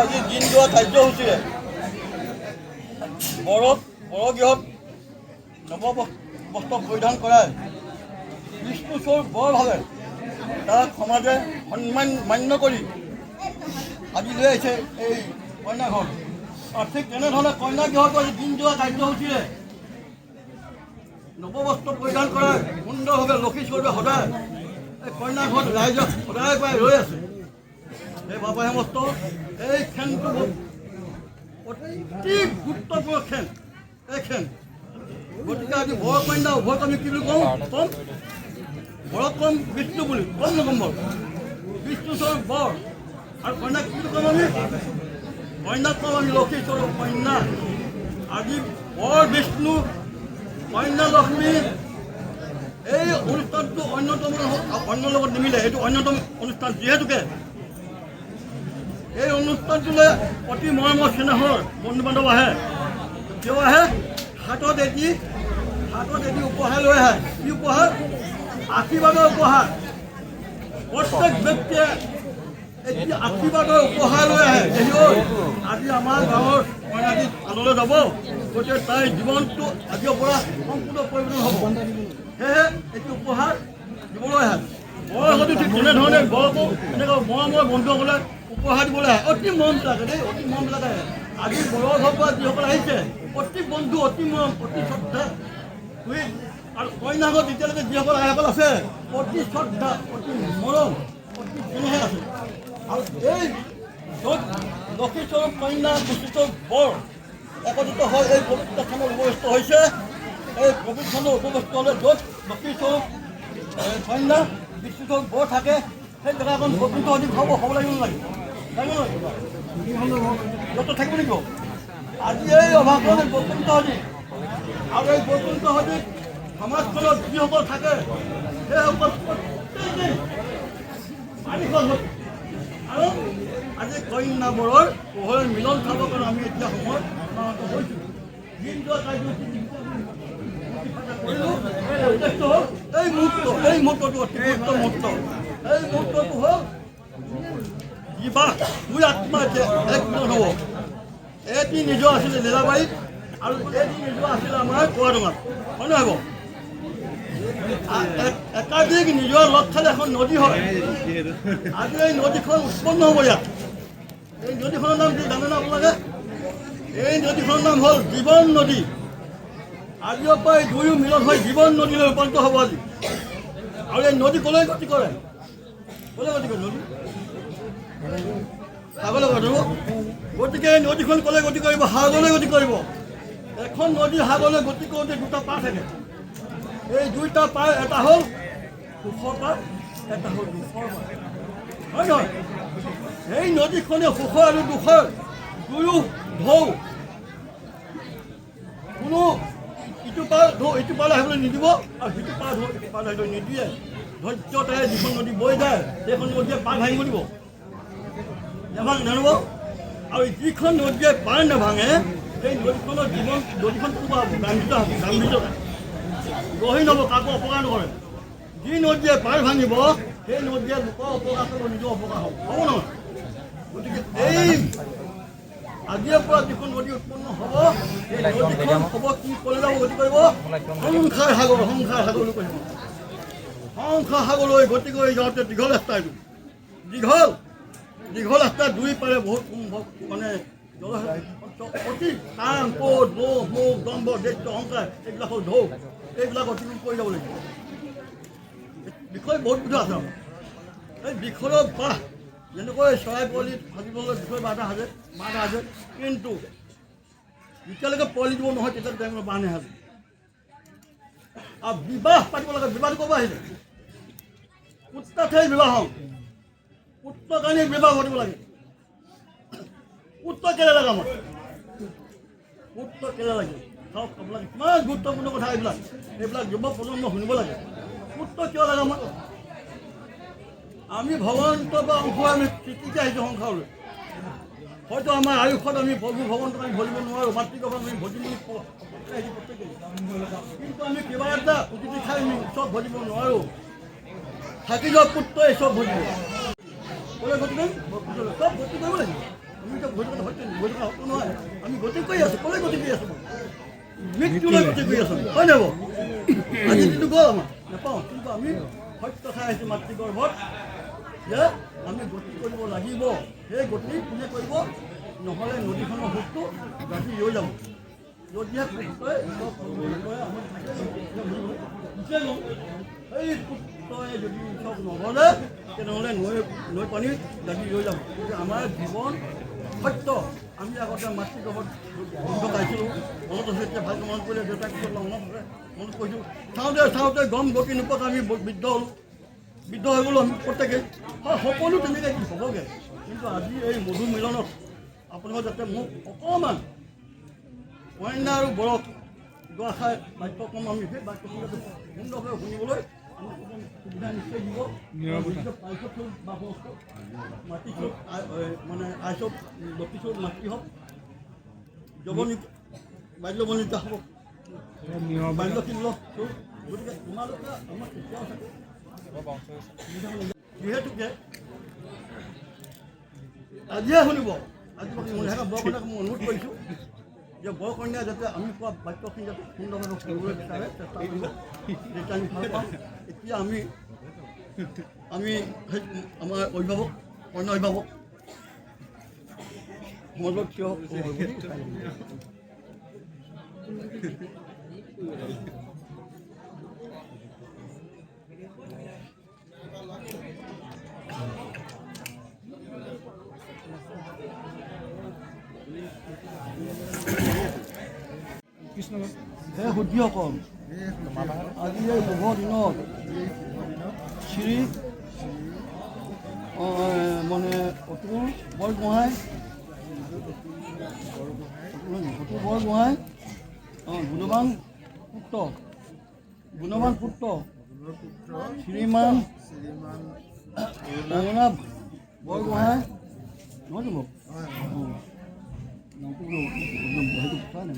আজি দিন যোৱা কাৰ্যসূচীৰে বৰক বৰগৃহত নৱ বস্ত্ৰ পৰিধান কৰাই বিষ্ণু স্বৰূপ বৰভাৱে তাক সমাজে সন্মান মান্য কৰি আজি লৈ আহিছে এই কন্যাঘৰ। আৰু ঠিক তেনেধৰণে কন্যা গৃহতো আজি দিন যোৱা কাৰ্যসূচীৰে নৱবস্ত্ৰ পৰিধান কৰাই সুন্দৰভাৱে লক্ষী স্বৰূপে সদায় এই কন্যা ঘৰত ৰাইজে সদায় পাই ৰৈ আছে। সেই বাবা হেমস্ত, এই ক্ষণটো অতি গুৰুত্বপূৰ্ণ ক্ষণ এই ক্ষণ। গতিকে আজি বৰ কন্যা উভয়ক আমি কি বুলি কওঁ? ক'ম বৰক ক'ম বিষ্ণু বুলি কম নক'ম বাৰু? বিষ্ণু স্বৰূপ বৰ। আৰু কন্যাক কি বুলি ক'ম আমি? কন্যাক ক'ম আমি লক্ষী স্বৰূপ কন্যা। আজি বৰ বিষ্ণু, কন্যা লক্ষ্মী, এই অনুষ্ঠানটো অন্যতম, অন্যৰ লগত নিমিলে। এইটো অন্যতম অনুষ্ঠান। যিহেতুকে এই অনুষ্ঠানটোলৈ অতি মৰমৰ চেনেহৰ বন্ধু বান্ধৱ আহে। কিয় আহে? হাতত এটি উপহাৰ লৈ আহে। কি উপহাৰ? আশীৰ্বাদৰ উপহাৰ। প্ৰত্যেক ব্যক্তিয়ে এটি আশীৰ্বাদৰ উপহাৰ লৈ আহে যে ঐ, আজি আমাৰ গাঁৱৰ কইনাটি আনলৈ যাব, গতিকে তাইৰ জীৱনটো আজিৰ পৰা সম্পূৰ্ণ পৰিৱৰ্তন হ'ব। সেয়েহে এটি উপহাৰ দিবলৈ আহে। বয়সতো ঠিক তেনেধৰণে বৰকো এনেকৈ মৰমৰ বন্ধুসকলে উপহাৰ দিবলৈ আহে। অতি মৰমবিলাকে দেই, অতি মৰমবিলাকে আহে। আজি বৰৰ ঘৰৰ পৰা যিসকল আহিছে, অতি বন্ধু, অতি মৰম, অতি শ্ৰদ্ধা। আৰু কইনা ঘৰত এতিয়ালৈকে যিসকল আইসকল আছে, অতি শ্ৰদ্ধা, অতি মৰম, অতি স্নেহে আছে। আৰু এই য'ত লক্ষীস্বৰূপ কন্যা, বিষ্ণুস্বৰূপ বৰ একত্ৰিত হৈ এই পবিত্ৰ স্থানত উপস্থিত হৈছে, এই পবিত্ৰ স্থানত উপস্থিত হ'লে য'ত লক্ষীস্বৰূপ কন্যা, বিষ্ণুস্বৰূপ বৰ থাকে, সেই জেগাখন বৈকুণ্ঠ অধিক হ'ব লাগিব নালাগে? লাগিব নালাগে? য'ত থাকিব লাগিব। আজি এই অভাৱত বৈকুণ্ঠ অধিক। আৰু এই বৈকুণ্ঠ অধিক সমাজখনত যিসকল থাকে, সেইসকল প্ৰত্যেকেই মালিকৰ হ'ল। আৰু আজি কন্যা বৰৰ উভয়ৰ মিলন চাবৰ কাৰণে আমি এতিয়া সময় সমাগত হৈছোঁ। দিন যোৱা কাৰ্যসূচী কৰিলোঁ। উদ্দেশ্য হ'ল এই মুহূৰ্ত। এই মুহূৰ্তটো অতি গুৰুত্ব মুহূৰ্ত। এই মুহূৰ্তটো হ'ল বিবাহ। দুই আত্মা এতিয়া এক মিলন হ'ব। এটি নিজৰ আছিলে লীলাবাৰীত আৰু এটি নিজৰ আছিলে আমাৰ কুৱাডঙাত, হয় নহয় বাৰু? একাধিক নিজৰ লগ খালে এখন নদী হয়। আজি এই নদীখন উৎপন্ন হ'ব ইয়াত। এই নদীখনৰ নাম কি জানেনে আপোনালোকে? এই নদীখনৰ নাম হ'ল জীৱন নদী। আজিৰ পৰা এই দুয়ো মিলন হৈ জীৱন নদীলৈ ৰূপান্তৰ হ'ব আজি। আৰু এই নদী ক'লৈ গতি কৰে? ক'লৈ গতি কৰে নদী? সাগৰলৈ গতি কৰিব। গতিকে এই নদীখন ক'লৈ গতি কৰিব? সাগৰলৈ গতি কৰিব। এখন নদী সাগৰলৈ গতি কৰোঁতে দুটা পাৰ থাকে। এই দুইটা পাৰ, এটা হ'ল সুখৰ পাৰ, এটা হ'ল দুখৰ পাৰ, হয় নহয়? এই নদীখনে সুখৰ আৰু দুখৰ দুয়ো ঢৌ কোনো ইটো পাৰ ঢৌ ইটো পাৰলৈ আহিবলৈ নিদিব আৰু সিটো পাৰ ঢৌ ইটো পাৰলৈ আহিবলৈ নিদিয়ে। ধৈৰ্যতাৰে যিখন নদী বৈ যায়, সেইখন নদীয়ে পাৰ ভাঙিব দিব নাভাঙে, জানিব। আৰু যিখন নদীয়ে পাৰ নাভাঙে, সেই নদীখনৰ জীৱন, নদীখন কেনেকুৱা হ'ব? গাম্ভীৰ্য হ'ব, গাম্ভীৰ্যতা গহীন হ'ব, কাকো অপকাৰ নকৰে। যি নদীয়ে পাৰ ভাঙিব, সেই নদীয়ে লোকৰ অপকাৰ কৰিব, নিজৰ অপকাৰ হ'ব, হ'ব নহয়? গতিকে এই আজিৰে পৰা যিখন নদী উৎপন্ন হ'ব, সেই নদীখন হ'ব কি? ক'লে যাব, গতি কৰিব সংসাৰ সাগৰ। সংসাৰ সাগৰলৈ কৰিব। সংসাৰ সাগৰলৈ গতি কৰি যাওঁতে দীঘল ৰাস্তা এইটো, দীঘল দীঘল ৰাস্তা। দুই পাৰে বহুত কুম্ভ মানে অতি কাম, ক্ৰোধ, মোহ, মোহ, দম্ভ, দৈত্য, অহংকাৰ, এইবিলাক হ'ল ঢৌ। এইবিলাক অতিক্ৰম কৰি যাব লাগিব। বিষয় বহুত বিধ আছে আমাৰ। এই বিষয়ৰ বাহ, যেনেকৈ চৰাই পোৱালি সাজিবলৈ বিষয় বাহ এটা সাজে, বাহ এটা সাজে, কিন্তু যেতিয়ালৈকে পোৱালি দিব নহয়, তেতিয়ালৈকে তেওঁলোকৰ বাহ নেসাজে। আৰু বিবাহ পাতিব লাগে। বিবাহটো ক'ব আহিলে পুত্ৰাৰ্থে বিবাহ, পুত্ৰ কাৰণে বিবাহ পাতিব লাগে। পুত্ৰ কেলে লাগে আমাক? পুত্ৰ কেলে লাগে? চাওক আপোনাক, কিমান গুৰুত্বপূৰ্ণ কথা এইবিলাক। এইবিলাক যুৱ প্ৰজন্ম শুনিব লাগে। পুত্ৰ কিয় লাগে আমাক? আমি ভগৱন্তৰ পৰা অংশ, আমি সৃষ্টিতে আহিছোঁ সংসাৰলৈ। হয়তো আমাৰ আয়ুসত আমি প্ৰভু ভগৱন্তক আমি ভজিব নোৱাৰোঁ, মাতৃগৰ্ভত আমি ভজিম বুলি আহিছোঁ প্ৰত্যেকেই। কিন্তু আমি কিবা এটা উজুতি খাই আমি চব ভজিব নোৱাৰোঁ। থাকি যোৱা পুত্ৰই চব ভজিব। ক'লে গতি কৰিম, চব গতি কৰিব লাগিব। আমি এতিয়া বহি থকা সত্য, বহি থকা সত্য নহয়। আমি গতি কৰি আছোঁ। ক'লৈ গতি কৰি আছোঁ? মৃত্যুলৈ গতি কৰি আছোঁ, হয় নাই বাৰু? আজি দিনটো গ'ল, আমাৰ নাপাওঁ। কিন্তু আমি সত্য খাই আহিছোঁ মাতৃগৰ্ভত যে আমি গতি কৰিব লাগিব। সেই গতি কোনে কৰিব? নহ'লে নদীখনৰ সোঁতটো গাঁঠি ৰৈ যাব। যদিহে পুত্ৰই, আমাক সেই পুত্ৰই যদি চব নগ'লে, তেনেহ'লে নৈ পানী গাঁঠি ৰৈ যাব। গতিকে আমাৰ জীৱন সত্য। আমি আগতে মাতৃগৰ্ভত গোন্ধ পাইছিলোঁ, মনত আছে। এতিয়া ভালকৈ মনত পৰিলে, দেউতাক পিছত মনত আছে, মনত কৰিছোঁ। চাওঁতে চাওঁতে গম গতি নোপোৱাকৈ আমি বৃদ্ধ হ'লোঁ, বৃদ্ধ হৈ গ'লোঁ আমি প্ৰত্যেকেই। হয়, সকলো তেনেকৈ হ'বগৈ। কিন্তু আজি এই মধু মিলনত আপোনালোকে যাতে মোক অকণমান কন্যা আৰু বৰক দুআষাৰ বাক্য ক'ম, আমি সেই বাক্যখিনি যাতে সুন্দৰভাৱে শুনিবলৈ আমাক অকণ সুবিধা নিশ্চয় দিব। পাৰিছত বা মাতিছোঁ, মানে আইচব লতিছোঁ, মাতৃ হওক, যৱনী বাল্যবনিতা হওক, বাল্যশিল্য। গতিকে তোমালোকে আমাক এতিয়াও চাগে যিহেতুকে আজিহে শুনিব, আজি বৰকন্যাক মই অনুৰোধ কৰিছোঁ যে বৰকন্যা যাতে আমি কোৱা বাক্যখিনি যাতে সুন্দৰভাৱে শুনিবলৈ বিচাৰে, চেষ্টা কৰিব, তেতিয়া আমি ভাল পাম। এতিয়া আমি আমি সেই আমাৰ অভিভাৱক, কন্যা অভিভাৱক সমাজত থিয় বুলি। হে শুদ্ধিসকল, আজি এই শুভ দিনত শ্ৰী মানে অতুল বৰগোহাঁই, অতুল বৰগোহাঁই, গুণৱান পুত্ৰ, গুণৱান পুত্ৰ শ্ৰীমান অৰুণাভ বৰগোহাঁই, নহয় জানো? নামটো সেইটো চোৱা নাই।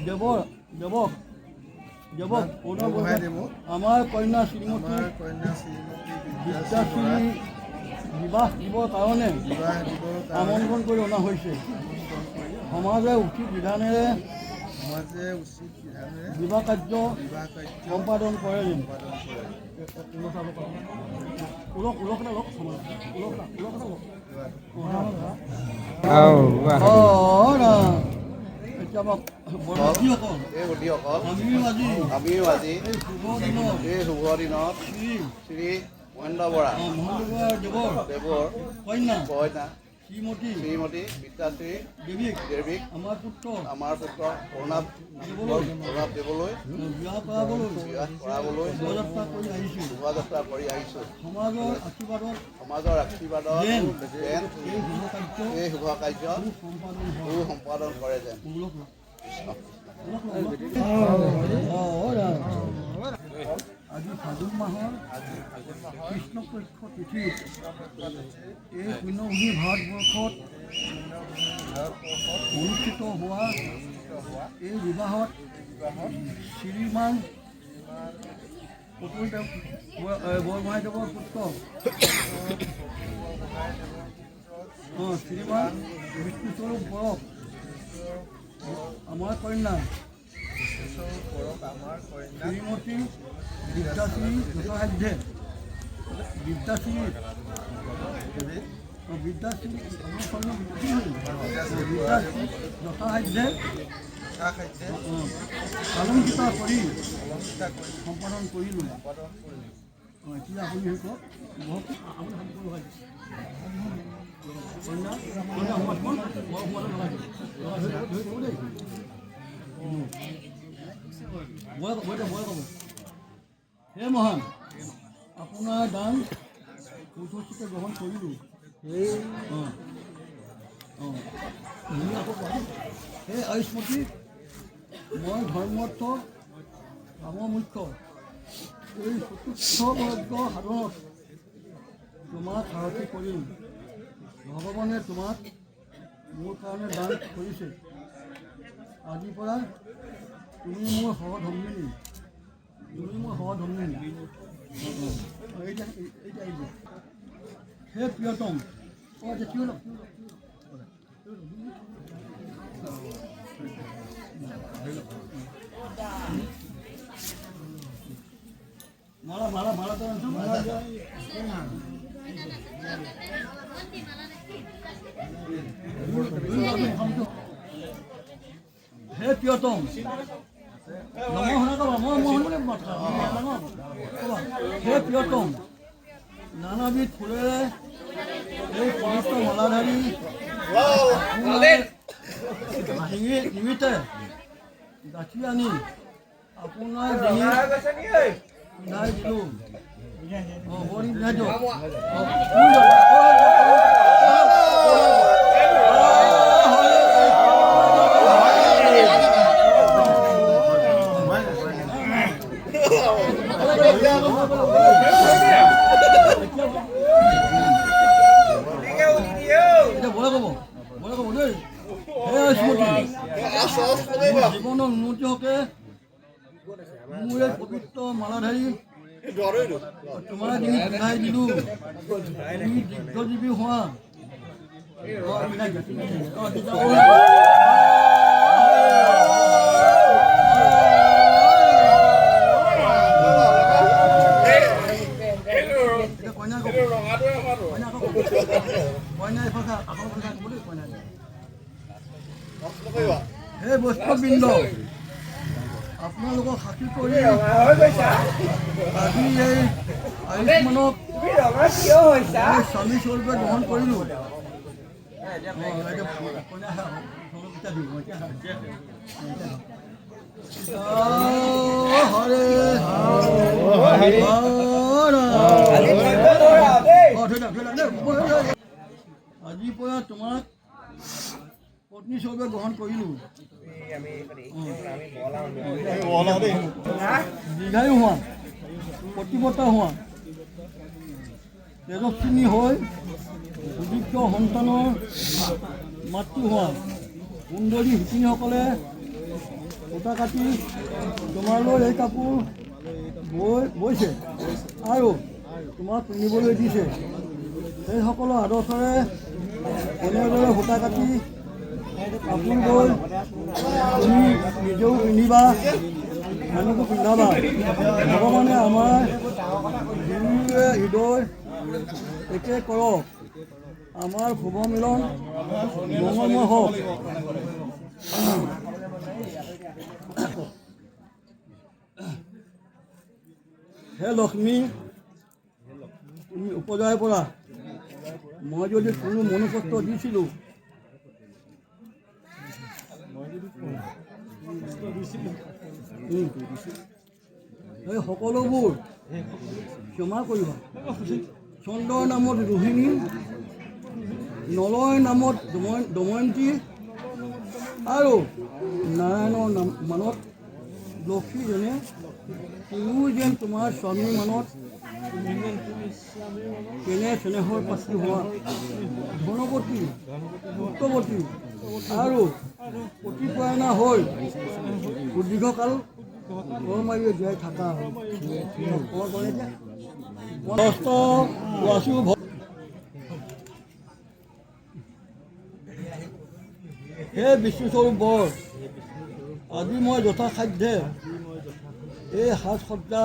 দেৱৰ দেৱক দেৱক অৰুণাভ আমাৰ কন্যা শ্ৰীমতী বিদ্যাশ্ৰী বিবাহ দিবৰ কাৰণে আমন্ত্ৰণ কৰি অনা হৈছে। সমাজে উচিত বিধানেৰে বিবাহ কাৰ্য সম্পাদন কৰে। ওলক ওলক এটা লওক, ওলক এটা, ওলক এটা লওক। এতিয়া আমাক আমিও আজি এই শুভ দিনত শ্ৰী মহেন্দ্ৰ বৰা দেৱৰ কন্যা কন্যা শ্ৰীমতী শ্ৰীমতী বিদ্যাশ্ৰী দেৱীক দেৱীক আমাৰ পুত্ৰ আমাৰ পুত্ৰ অৰুণাভ অৰুণাভ দেৱলৈ বিবাহ কৰাবলৈ বিবাহ কৰাবলৈ শোভাযাত্ৰা কৰি আহিছোঁ। শোভাযাত্ৰা কৰি আহিছোঁ। সমাজৰ আশীৰ্বাদত সমাজৰ আশীৰ্বাদত যেন যেন এই শুভ কাৰ্য এই শুভ কাৰ্য সম্পাদন হয়, সুসম্পাদন কৰে যেন। ওলক আজি ফাগুন মাহৰ কৃষ্ণপক্ষ তিথিত এই পুণ্যভূমি ভাৰতবৰ্ষত অনুষ্ঠিত হোৱা এই বিবাহত শ্ৰীমান অতুল দেৱ বৰগোহাঁইদেৱৰ পুত্ৰ শ্ৰীমান বিষ্ণুস্বৰূপ বৰক আমাৰ কন্যা শ্ৰীমতী বিদ্যাশ্ৰী যথাসাধ্যে বিদ্যাশ্ৰী বিদ্যাশ্ৰী বিদ্যাশ্ৰী যথাসাধ্যে অলংকৃত কৰি সম্পাদন কৰিলোঁ। এতিয়া আপুনি সেই কওক, বহক, আপুনি হাত লগাই দিয়ক। কন্যা কন্যা সমাজখন বৰ সমাজত লগাই দিয়ক, লগাই ধৰি ধৰি দেই। বয় বয় বয় ক'ব। হে মহান, আপোনাৰ দান ঊৰ্ধস্থিতে গ্ৰহণ কৰিলোঁ। অঁ অঁ আকৌ কোৱা। হে আয়ুষ্মতী, মই ধৰ্মৰ্থ কামৰ মুখ্য এই চতুৰ্থ বৰ্গ সাধনত তোমাক সাৰথি কৰিম। ভগৱানে তোমাক মোৰ কাৰণে দান কৰিছে। আজিৰ পৰা তুমি মোৰ সহধৰ্মিনী, তুমি মোৰ সহধৰ্মিনী। এইটা এইটা এইটা। হে প্ৰিয়তম, মালা মালা মালা তো হে প্ৰিয়তম, হে প্ৰিয়তম, নানাবিধ ফুলেৰে এই পবিত্ৰ মালাধাৰী নিমিত্তে গাঁঠি আনি আপোনাৰ ডিঙিত পিন্ধাই দিলোঁ। অঁ, বৰ পিন্ধাই দিয়ক। জীৱনৰ উন্নতি হকে মোৰ এই পবিত্ৰ মালাধাৰী তোমাৰ ডিঙিত পিন্ধাই দিলোঁ। তুমি দীৰ্ঘজীৱী হোৱা। হে বৈষ্ণৱবৃন্দ, আপোনালোকক সাক্ষী কৰি আজি এই আয়ুষ্মানক স্বামী স্বৰূপে গ্ৰহণ কৰিলোঁ। হৰে। আজিৰ পৰা তোমাক পত্নী স্বৰূপে গ্ৰহণ কৰিলোঁ। দীৰ্ঘায়ু হোৱা, প্ৰতিবৰ্তা হোৱা, তেজস্বিনী হৈ সুযোগ্য সন্তানৰ মাতৃ হোৱা। সুন্দৰী শিপিনীসকলে সূতা কাটি তোমালৈ এই কাপোৰ বৈছে আৰু তোমাক পিন্ধিবলৈ দিছে। সেইসকলৰ আদৰ্শৰে এনেদৰে সূতা কাটি কাপোৰ বৈ তুমি নিজেও পিন্ধিবা, আনকো পিন্ধাবা। ভগৱানে আমাৰ দুয়োৰে হৃদয় একে কৰক, আমাৰ শুভ মিলন মঙ্গলময় হওক। হে লক্ষ্মী, তুমি উপজাই পৰা মই যদি কোনো মনোকষ্ট দিছিলোঁ, এই সকলোবোৰ ক্ষমা কৰিবা। চন্দ্ৰৰ নামত ৰোহিণী, নলয়ৰ নামত দময়ন্তী আৰু নাৰায়ণৰ নাম মানত লক্ষ্মী যেনে, তুমিও যেন তোমাৰ স্বামীৰ মানত কেনে চেনেহৰ পাত্ৰী হোৱা, ধনৱতী, পুত্ৰৱতী আৰু প্ৰতিপৰায়ণা হৈ সুদীৰ্ঘকাল গড়মাৰিয়ে জীয়াই থাকা। হে বিষ্ণুস্বৰূপ বৰ, আজি মই যথাসাধ্যে এই সাজসজ্জা,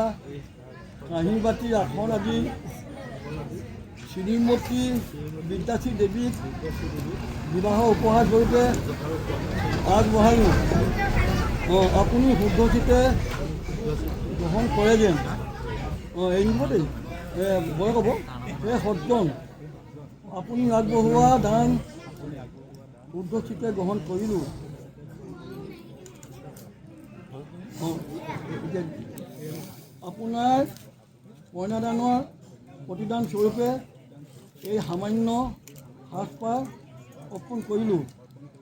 কাঁহী বাতি, আসন আদি শ্ৰীমতী বিদ্যাশ্ৰী দেৱীক বিবাহৰ উপহাৰ স্বৰূপে আগবঢ়ালোঁ। অঁ, আপুনি শুদ্ধচিতে গ্ৰহণ কৰে যেন। অঁ, এই নিব দেই, বয় ক'ব। হে সজ্জন, আপুনি আগবঢ়োৱা দান শুদ্ধচিতে গ্ৰহণ কৰিলোঁ। অঁ, এতিয়া আপোনাৰ কইনাদানৰ প্ৰতিদান স্বৰূপে এই সামান্য সাজপাৰ অৰ্পণ কৰিলোঁ।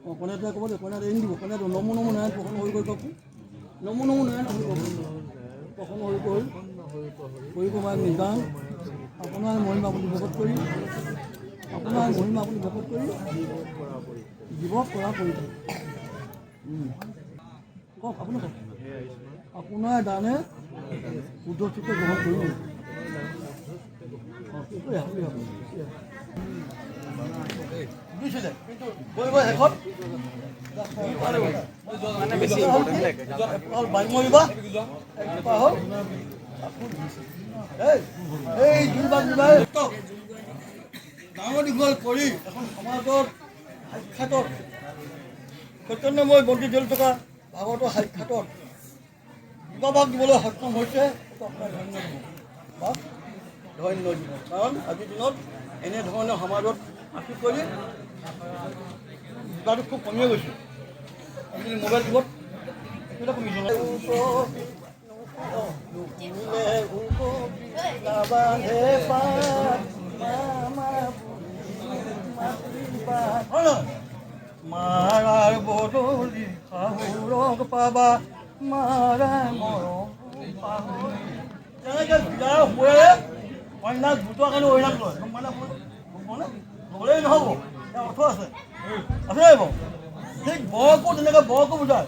অঁ, কইনাটোৱে ক'ব দেই, কইনাটো এৰি দিব। কইনাটো নমো নমো নাৰায়ণ প্ৰসন্ন হৰি কওক, নমো নমো নাৰায়ণ হৰি কওক, প্ৰসন্ন হৰি কৈ হৰি কুমাৰ নিদান। আপোনাৰ মহিমা আপুনি ভকত কৰি, আপোনাৰ মহিমা আপুনি ভকত কৰি জীৱক কৰা কৰি কওক, আপুনি কওক। আপোনাৰ দানে শুদ্ধচিতে গ্ৰহণ কৰিলোঁ। দিছিলে, কিন্তু গৈ গৈ শেষত বাম্য বিবাহ, হ'ল এই দুইবাৰ বিবাহ ডাঙৰ দীঘল কৰি এখন সমাজত সাক্ষাতত চৈতন্যময় বন্তি জ্বলি থকা ভাগৱতৰ সাক্ষাতত বিবাহ দিবলৈ সক্ষম হৈছে। সেইটো আপোনাৰ ধন্য জীৱন বা ধন্য জীৱন, কাৰণ আজিৰ দিনত এনেধৰণে সমাজত আশী কৰি বিবাহটো খুব কমিয়ে গৈছে। আজিকালি মোবাইল যুগত একো কমিছে। মাৰাৰ বদলি শাহুৰক পাবা, মাৰা মৰম পাহৰি। তেনেকৈ বিয়াৰ হোৱে কন্যাক বুজোৱাৰ কাৰণে অৰিহণা লয়, গম পানে? গম পোৱা নগ'লেই নহ'ব, ইয়াৰ অৰ্থ আছে, আছে নাই বাৰু? ঠিক বৰকো তেনেকৈ বৰকো বুজায়।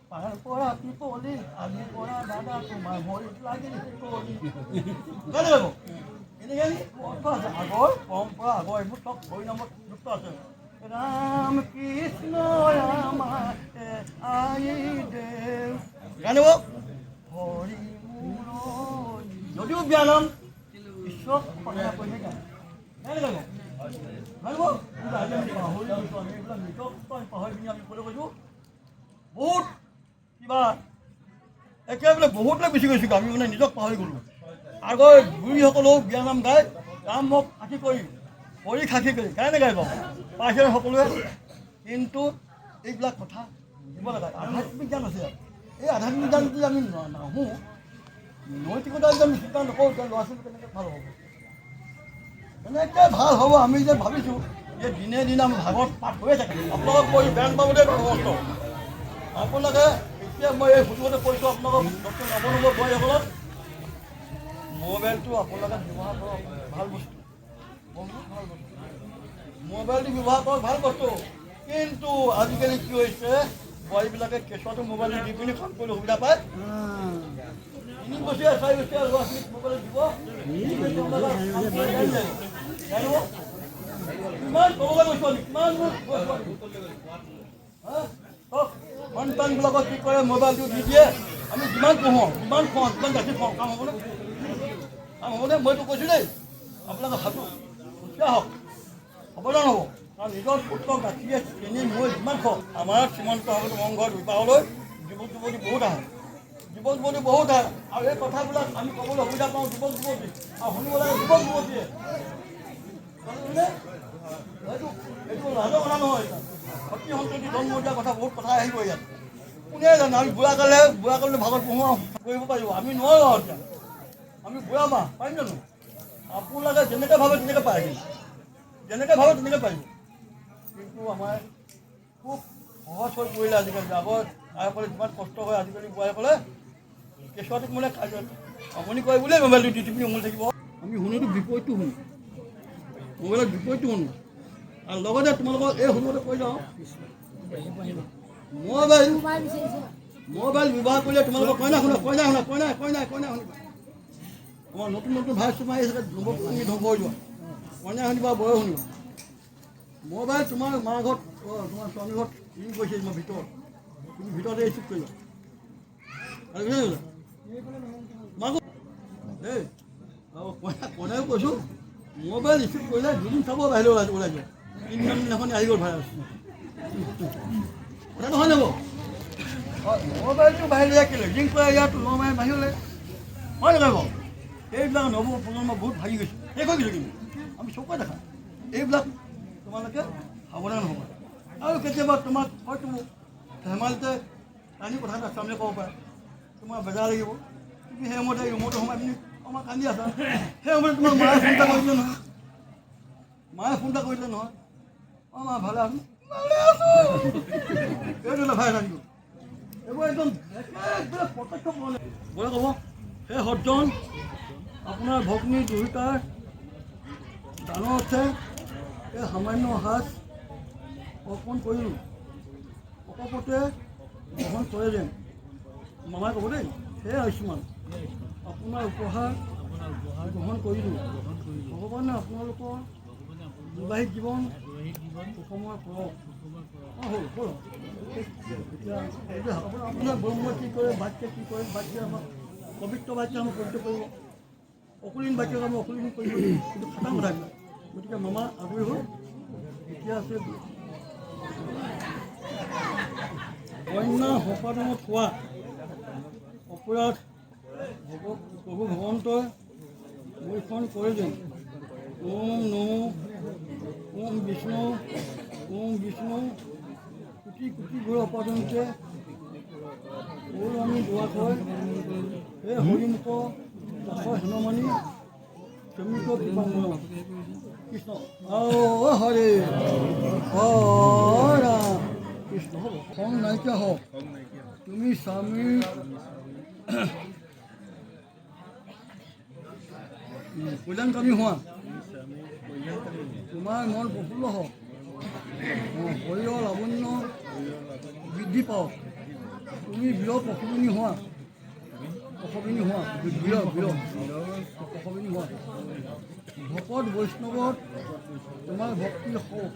পাৰ পৰা পিপলি আজি পৰা দাদা তোমাৰ ভৰিত লাগিল শিকলি, কেনেকৈ বাৰু? এনেকৈ অৰ্থ আছে। আগৰ পৰম্পৰা, আগৰ এইবোৰ চব হৰি নামত যুক্ত আছে। ৰাম কৃষ্ণ আমাৰ আই দেৱ জানিব হৰি মোৰ, যদিও বিয়া নাম ঈশ্বৰক প্ৰাৰ্থনা কৰিহে গায়, কেনেকৈ জানিব? কিন্তু আজি আমি পাহৰি গৈছোঁ। আমি এইবিলাক নিজক পাহৰি পিনি আমি ক'লৈ গৈছোঁ? বহুত কিবা একেবাৰে বহুতলৈ গুচি গৈছোঁ আমি, মানে নিজক পাহৰি গ'লোঁ। আগৰ বুঢ়ীসকলেও বিয়া নাম গায়, ৰামক সাক্ষী কৰি, হৰিক সাক্ষী কৰি গায় নে গায় বাৰু? পাইছে সকলোৱে। কিন্তু এইবিলাক কথা বুজিব লাগে। আধ্যাত্মিক জ্ঞান আছে ইয়াত। এই আধ্যাত্মিক জ্ঞান যদি আমি নাহোঁ, নৈতিকতা যদি আমি চিন্তা নকৰোঁ, তেতিয়া ল'ৰা ছোৱালী কেনেকৈ ভাল হ'ব? কেনেকৈ ভাল হ'ব? আমি যে ভাবিছোঁ যে দিনে দিনে আমাৰ ভাগৱত পাঠ হৈয়ে থাকে। আপোনালোকক কৈ বেয়া নাপাব দেই, ভগৱন্ত আপোনালোকে এতিয়া মই এই সুযোগতে কৈছোঁ আপোনালোকক, নতুন নৱ নৱ বোৱাৰীসকলক, মোবাইলটো আপোনালোকে ব্যৱহাৰ কৰক, ভাল বস্তু, বহুত ভাল বস্তু। মোবাইলটো ব্যৱহাৰ কৰক, ভাল বস্তু। কিন্তু আজিকালি কি হৈছে, বোৱাৰীবিলাকে কেঁচুৱাটো মোবাইলটো দি পিনি কাম কৰিবলৈ সুবিধা পায়। 3 বছৰীয়া 4 বছৰীয়া ল'ৰা ছোৱালীক মোবাইলত দিব, জানিব কিমান তললৈ গৈছোঁ আমি, কিমান গৈছোঁ আমি। সন্তানবিলাকক কি কৰে, মোবাইলটো দি দিয়ে। আমি যিমান পঢ়োঁ, যিমান খুৱাওঁ, যিমান গাখীৰ খুৱাওঁ, কাম হ'বনে? কাম হ'বনে? মইতো কৈছোঁ দেই, আপোনালোকে সাধু হুচিয়াৰ হওক, সাৱধান হ'ব। কাৰণ নিজৰ পুত্ৰ গাখীৰে চেনি মই যিমান খুৱাওঁ, আমাৰ শ্ৰীমন্ত শংকৰদেৱ সংঘৰ বিবাহলৈ যুৱক যুৱতী বহুত আহে, যুৱক যুৱতী বহুত আহে। আৰু এই কথাবিলাক আমি ক'বলৈ সুবিধা পাওঁ যুৱক যুৱতী, আৰু শুনিব লাগে যুৱক যুৱতীয়ে। এইটো এইটো লাজৰ কথা নহয়। সতী সন্ততি জন্ম দিয়া কথা বহুত কথা আহিব ইয়াত। কোনে জানে, আমি বুঢ়া কালে বুঢ়া কালে ভাগত পঢ়োঁ কৰিব পাৰিব, আমি নোৱাৰোঁ। আৰু এতিয়া আমি বুঢ়া মাহ পাৰিম জানো? আপোনালোকে যেনেকৈ ভাবে তেনেকৈ পাৰে, কিন্তু যেনেকৈ ভাবে তেনেকৈ পাৰিব। কিন্তু আমাৰ খুব সহজ হৈ পৰিলে আজিকালি। আগৰ আইসকলে যিমান কষ্ট হয়, আজিকালি বোৱাৰীসকলে কেঁচুৱাটোক মানে আমনি কৰে বুলিয়ে মোবাইলটো দি পিনি উমলি থাকিব। আমি শুনোতো বিপৰীতটো শুনো, মোবাইলত বিপৰীতটো শুনো। আৰু লগতে তোমালোকক এই সুযোগতে কৈ যাওঁ, মোবাইল মোবাইল ব্যৱহাৰ কৰিলে তোমালোকৰ কইনা শুনা, কইনা শুনা, কইনা কইনা কইনা শুনিবা। আমাৰ নতুন নতুন ভাই চুমাই আহিছে, তুমি ধ্বংস হৈ যোৱা। কইনা শুনিবা, বয় শুনিবা। মোবাইল তোমাৰ মা ঘৰত, তোমাৰ স্বামী ঘৰত ৰিং কৰিছে, তোমাৰ ভিতৰত, তুমি ভিতৰতে ৰিচিভ কৰিবা। আৰু মাকো দেই, কইনা কইনাও কৈছোঁ, মোবাইল ৰিচিভ কৰিলে দুদিন চাব, বাহিৰলৈ ওলাই ওলাই যোৱা। তিনিদিন দিনাখন আহি গ'ল ভাইৰাছ। কথাটো হয় নব? মোবাইলটো বাহিৰলৈ কেলৈ ৰিং কৰে? ইয়াত লমাই বাহিৰলৈ হয় নহয় বাৰু? এইবিলাক নৱ প্ৰজন্ম বহুত ভাগি গৈছে, শেষ হৈ গৈছে। কিন্তু আমি চকুৰে দেখা এইবিলাক, তোমালোকে সাৱধান হ'বা। আৰু কেতিয়াবা তোমাক হয়তো ধেমালিতে কান্দি কথা এটা স্বামীয়ে ক'ব পাৰে, তোমাৰ বেজাৰ লাগিব। তুমি সেই সময়তে ৰুমতে সোমাই পিনি অকণমান কান্দি আছা, সেই সময়তে তোমাক মায়ে ফোন এটা কৰিলে নহয়, মায়ে ফোন এটা কৰিলে নহয়, অঁ মা ভালে আছো, ভালে আছো, এইটো ভাই থাকিব। এইবোৰ একদম একেবাৰে প্ৰত্যক্ষ বোলে ক'ব, সেই সজ্জন আপোনাৰ ভগ্নী দুয়োটাৰ দানৰ অৰ্থে এই সামান্য সাজ অৰ্পণ কৰিলোঁ, অকপতে গ্ৰহণ কৰে যেন। মামাই ক'ব দেই, হে আয়ুষ্মান, আপোনাৰ উপহাৰ গ্ৰহণ কৰিলোঁ। ভগৱানে আপোনালোকৰ বিবাহিত জীৱন সুখময় কৰক। হ'ল হ'ল। এতিয়া আপোনাৰ ব্ৰহ্ম কি কৰে, বাক্যে কি কৰে, বাক্যে আমাক পবিত্ৰ বাক্যে আমাক পবিত্ৰ কৰিব, অকুলীন বাক্যক আমি অকুলীন কৰিব, কিন্তু খাটাং কথাবিলাক। গতিকে মামা আজৰি হ'ল। এতিয়া আছে কন্যা সম্পাদনত হোৱা অপৰাধ প্ৰভু ভগৱন্তই মোক্ষণ কৰি দিম। ওম নমো ওম বিষ্ণু ওম বিষ্ণু কোটি কোটি ঘোৰ অপৰাধন্তে ওম আমি দোৱা হয়। হে হৰিমুখ দাস হেনমানি ক্ষমিক কৃপা কৃষ্ণ হৰে ৰাম কৃষ্ণ। হ'ব, খং নাইকিয়া হওক। তুমি স্বামীৰ কল্যাণকামী হোৱা, তোমাৰ মন প্ৰফুল্ল হওক, শৰীৰৰ লাৱণ্য বৃদ্ধি পাওক। তুমি বীৰ প্ৰসবিনী হোৱা, প্ৰসবিনী হোৱা, বীৰ বীৰ প্ৰসবিনী হোৱা। ভকত বৈষ্ণৱত তোমাৰ ভক্তি হওক।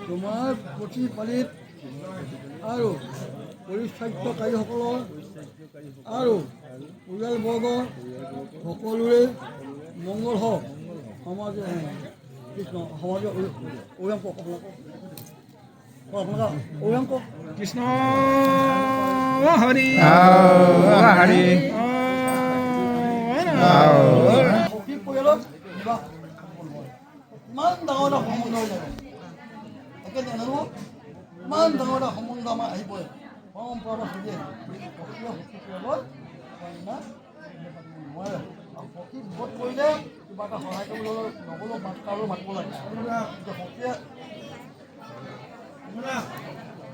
তোমাৰ প্ৰতিপালিত আৰু পৰিচাৰ্যকাৰীসকলৰ আৰু পৰিয়ালবৰ্গৰ সকলোৰে মংগল হওক। সমাজে কৃষ্ণ সমাজে ঐৰাম কওক, আপোনালোক ঐৰাম কওক। কৃষ্ণ হৰি হৰি। সখী পৰিয়ালত বিবাহ ইমান ডাঙৰ এটা সম্বন্ধ হৈ যাব একে নাজানো, ইমান ডাঙৰ এটা সম্বন্ধ আমাৰ আহি পৰে। পৰম্পৰা এটা চলি আহে। সখীয়ে সখী পৰিয়ালত কন্যা নোৱাৰে। আৰু সখী বিপদ পৰিলে কিবা এটা সহায় কৰিবলৈ হ'লে নগ'লেও মাত কাৰো মাতিব লাগে। এতিয়া সখীয়ে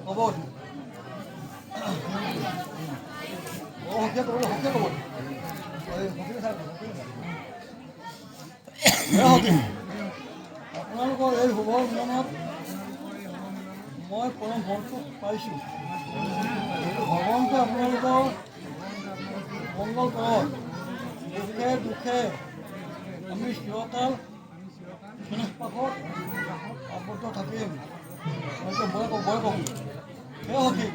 ক'ব, সখীয়ে ক'ব, সখীয়ে ক'ব, সখী, আপোনালোকৰ এই শুভ মিলনত মই পৰম সন্তোষ পাইছোঁ। ভগৱন্তে আপোনালোকৰ মংগল কৰক। দুখে দুখে আমি চিৰকাল স্নেহপাশত আবদ্ধ থাকিম। মই কওঁ, হে সখী,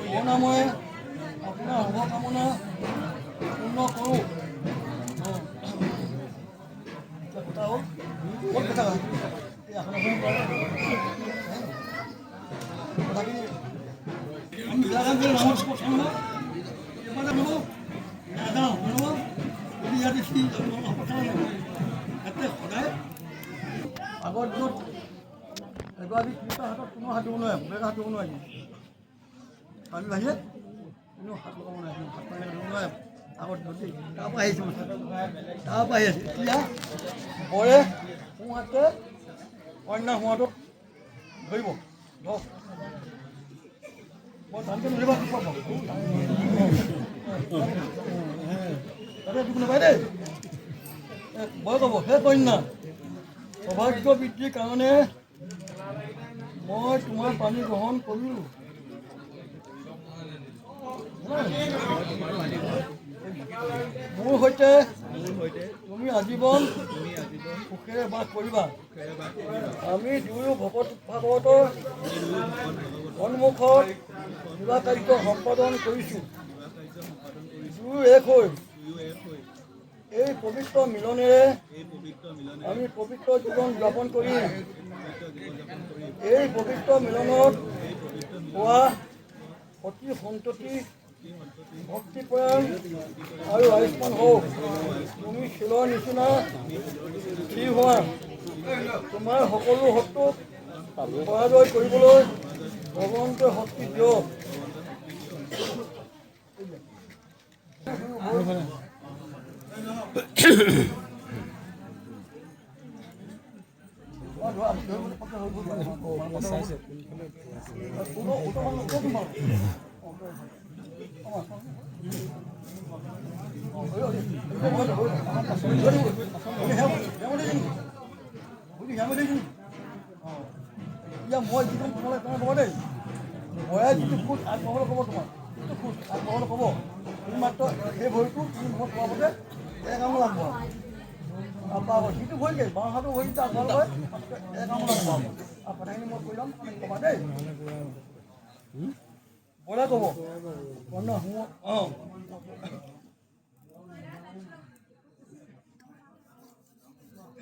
প্ৰণাময়ে আপোনাৰ শুভকামনা পূৰ্ণ কৰোঁ। কথা হ'ল ক'ত কথা এই এখন কথাখিনি আমি বেয়া কাম কৰি নামত নাযাওঁ নহ'ব। যদি ইয়াতে ইয়াতে সদায় আগৰ দিনত এগৰাকী তিৰোতাৰ হাতত কোনো হাত দিব নোৱাৰে, বেলেগ হাত দিব নোৱাৰে। স্বামী বাহিৰে কোনো হাত লগাব নোৱাৰে, হাত পানী দিব নোৱাৰে আগৰ দিনত দেই। তাৰপৰা আহিছে, তাৰপৰা আহি আছে। এতিয়া বৰে সোঁহাতে কন্যা সোঁহাতত ধৰিব, ধৰক। মই টানকৈ নধৰিবা, পাব তাতে দুখ নাপায় দেই। মই ক'ব, হে কন্যা, সৌভাগ্য বৃদ্ধিৰ কাৰণে মই তোমাৰ পানী গ্ৰহণ কৰিলোঁ। মোৰ সৈতে তুমি আজীৱন সুখেৰে বাস কৰিবা। আমি দুয়ো ভকত ভাগৱতৰ সন্মুখত বিবাহ কাৰ্য সম্পাদন কৰিছোঁ। দুয়ো এক হৈ এই পবিত্ৰ মিলনেৰে আমি পবিত্ৰ জীৱন যাপন কৰিম। এই পবিত্ৰ মিলনত হোৱা সতি সন্ততি ভক্তিপৰায়ণ আৰু আয়ুষ্মান হওক। তুমি শিলৰ নিচিনা স্থিৰ হোৱা। তোমাৰ সকলো শত্ৰুক পৰাজয় কৰিবলৈ ভগৱন্তই শক্তি দিয়ক। এতিয়া মই যিটো তোমালোকে তোমাৰ ক'ব দেই, বয়ে যিটো খোজ আগবঢ়াবলৈ ক'ব, তোমাক যিটো খোজ আগবঢ়াবলৈ ক'ব, তুমি মাত্ৰ সেই ভৰিটো তুমি মুখত সোমাবতে এক আঙুল আগবঢ়াব। তাৰপৰা আকৌ সিটো ভৰিতে, বাওঁ হাতৰ ভৰিতে আগবঢ়াব, এক আঙুল আগবঢ়াব। আৰু কথাখিনি মই কৈ যাম, ক'বা দেই। বলে ক'ব অঁ।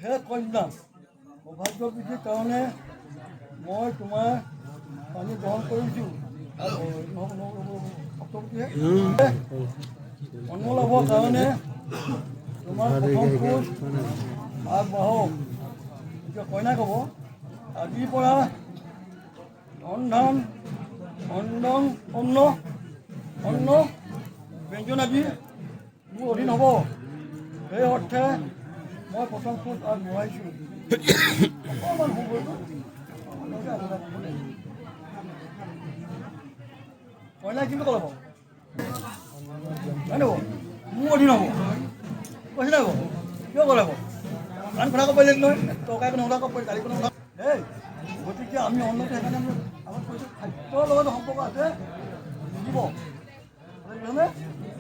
হে কন্যা, সৌভাগ্য বৃদ্ধিৰ কাৰণে মই তোমাৰ পানী গ্ৰহণ কৰিছোঁ। অন্ন লাভৰ কাৰণে তোমাৰ প্ৰথম খোজ আগবাঢ়ক। এতিয়া কইনাই ক'ব, আজিৰ পৰা ধন ধান অন্ন অন্ন অন্ন ব্যঞ্জন আদি মোৰ অধীন হ'ব। সেই অৰ্থে মই প্ৰথম খোজ আগবঢ়াইছোঁ। অকণমান কইনাই কিন্তু ক'ব হয় নব মোৰ অধীন হ'ব কৈছে নাই বাৰু? কিয় ক'লে বাৰু? আন কথা ক'ব পাৰিলে নহয়, টকা একো কথা ক'ব পাৰি, গালি কোনো কথা দেই। গতিকে আমি অন্নটো সেইকাৰণে আমি আগত কৈছোঁ, খাদ্যৰ লগত সম্পৰ্ক আছে জীৱ। বুজিছেনে?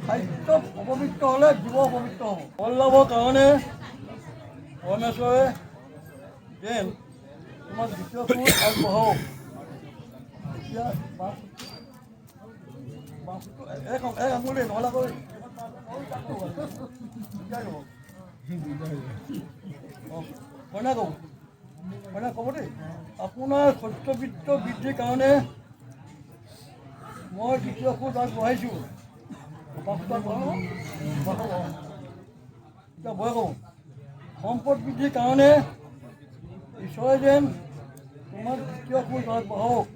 খাদ্য অপবিত্ৰ হ'লে জীৱ অপবিত্ৰ হ'ব। ফল লাভৰ কাৰণে পৰমেশ্বৰে যেন তোমাক দ্বিতীয় খোজ আগবঢ়াওক। এতিয়া বাঁহটো এক এক আঙুলি নহ'লে আকৌ কইনা ক'ব, কইনা ক'ব দেই। আপোনাৰ সত্যবৃত্ত বৃদ্ধিৰ কাৰণে মই দ্বিতীয় খোজ আগবঢ়াইছোঁ। বাঁহটো আগবঢ়াব, এতিয়া বয় ক'ব, সম্পদ বৃদ্ধিৰ কাৰণে ঈশ্বৰে যেন তোমাক দ্বিতীয় খোজ আগবঢ়াওক।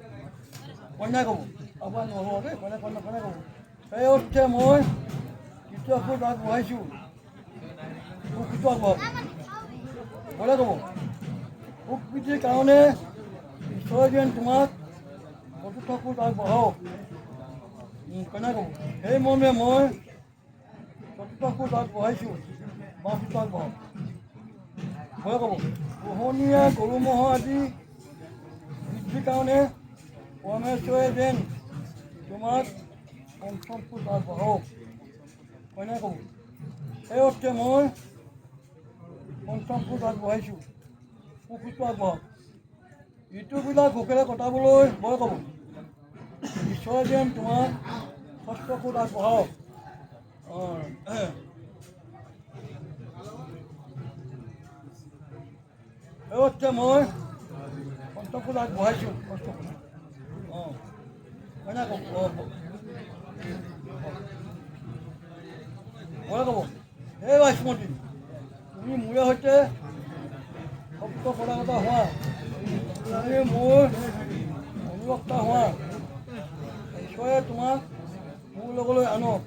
কন্যা ক'ব, আপোনাৰ নহ'ব দেই, কন্যা কন্যা কন্যা ক'ব। সেই অৰ্থে মই তৃতীয় খোজ আগবঢ়াইছোঁ। সুখটো আগবঢ়াব। বলে ক'ব, সুখ বৃদ্ধিৰ কাৰণে ঈশ্বৰে যেন তোমাক চতুৰ্থ খোজ আগবঢ়াওক। কন্যা ক'ব, সেই মৰ্মে মই চতুৰ্থ খোজ আগবঢ়াইছোঁ। বাঁহটো আগবঢ়াওক। ভয় ক'ব, পোহনীয়া গৰু ম'হ আদি বৃদ্ধিৰ কাৰণে পৰমেশ্বৰে যেন তোমাক পঞ্চম খোজ আগবঢ়াওক। কন্যা ক'ব, সেই অৰ্থে মই পঞ্চম খোজ আগবঢ়াইছোঁ। সুখটো আগবঢ়াওক। ঋতুবিলাক সুখেৰে কটাবলৈ ভয় ক'ব, ঈশ্বৰে যেন তোমাক ষষ্ঠ খোজ আগবঢ়াওক। অঁ, সেই অৰ্থে মই পঞ্চম খোজ আগবঢ়াইছোঁ। ষষ্ঠ খোজ। অঁ, কন্যা ক'ব, ভয় ক'ব, হে বাসমতী, তুমি মোৰে সৈতে সপ্ত পদাগত হোৱা, তুমি মোৰ অনুৰক্তা হোৱা। ঈশ্বৰে তোমাক মোৰ লগলৈ আনক।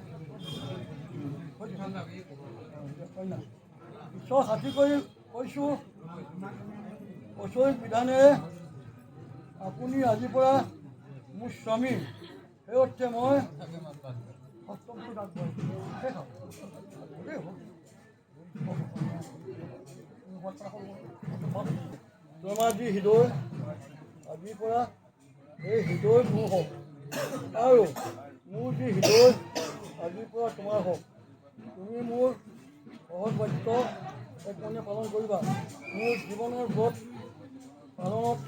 ঈশ্বৰ সাক্ষী কৰি কৈছোঁ, ঐশ্বৰিক বিধানেৰে আপুনি আজিৰ পৰা মোৰ স্বামী। সেই অৰ্থে মই সপ্তম খোজ আগবঢ়াইছোঁ। শেষ তোমাৰ যি হৃদয়, আজিৰ পৰা এই হৃদয় মোৰ হওক, আৰু মোৰ যি হৃদয় আজিৰ পৰা তোমাৰ হওক। তুমি মোৰ সহজ বাক্য একমনে পালন কৰিবা। মোৰ জীৱনৰ ব্ৰত পালনত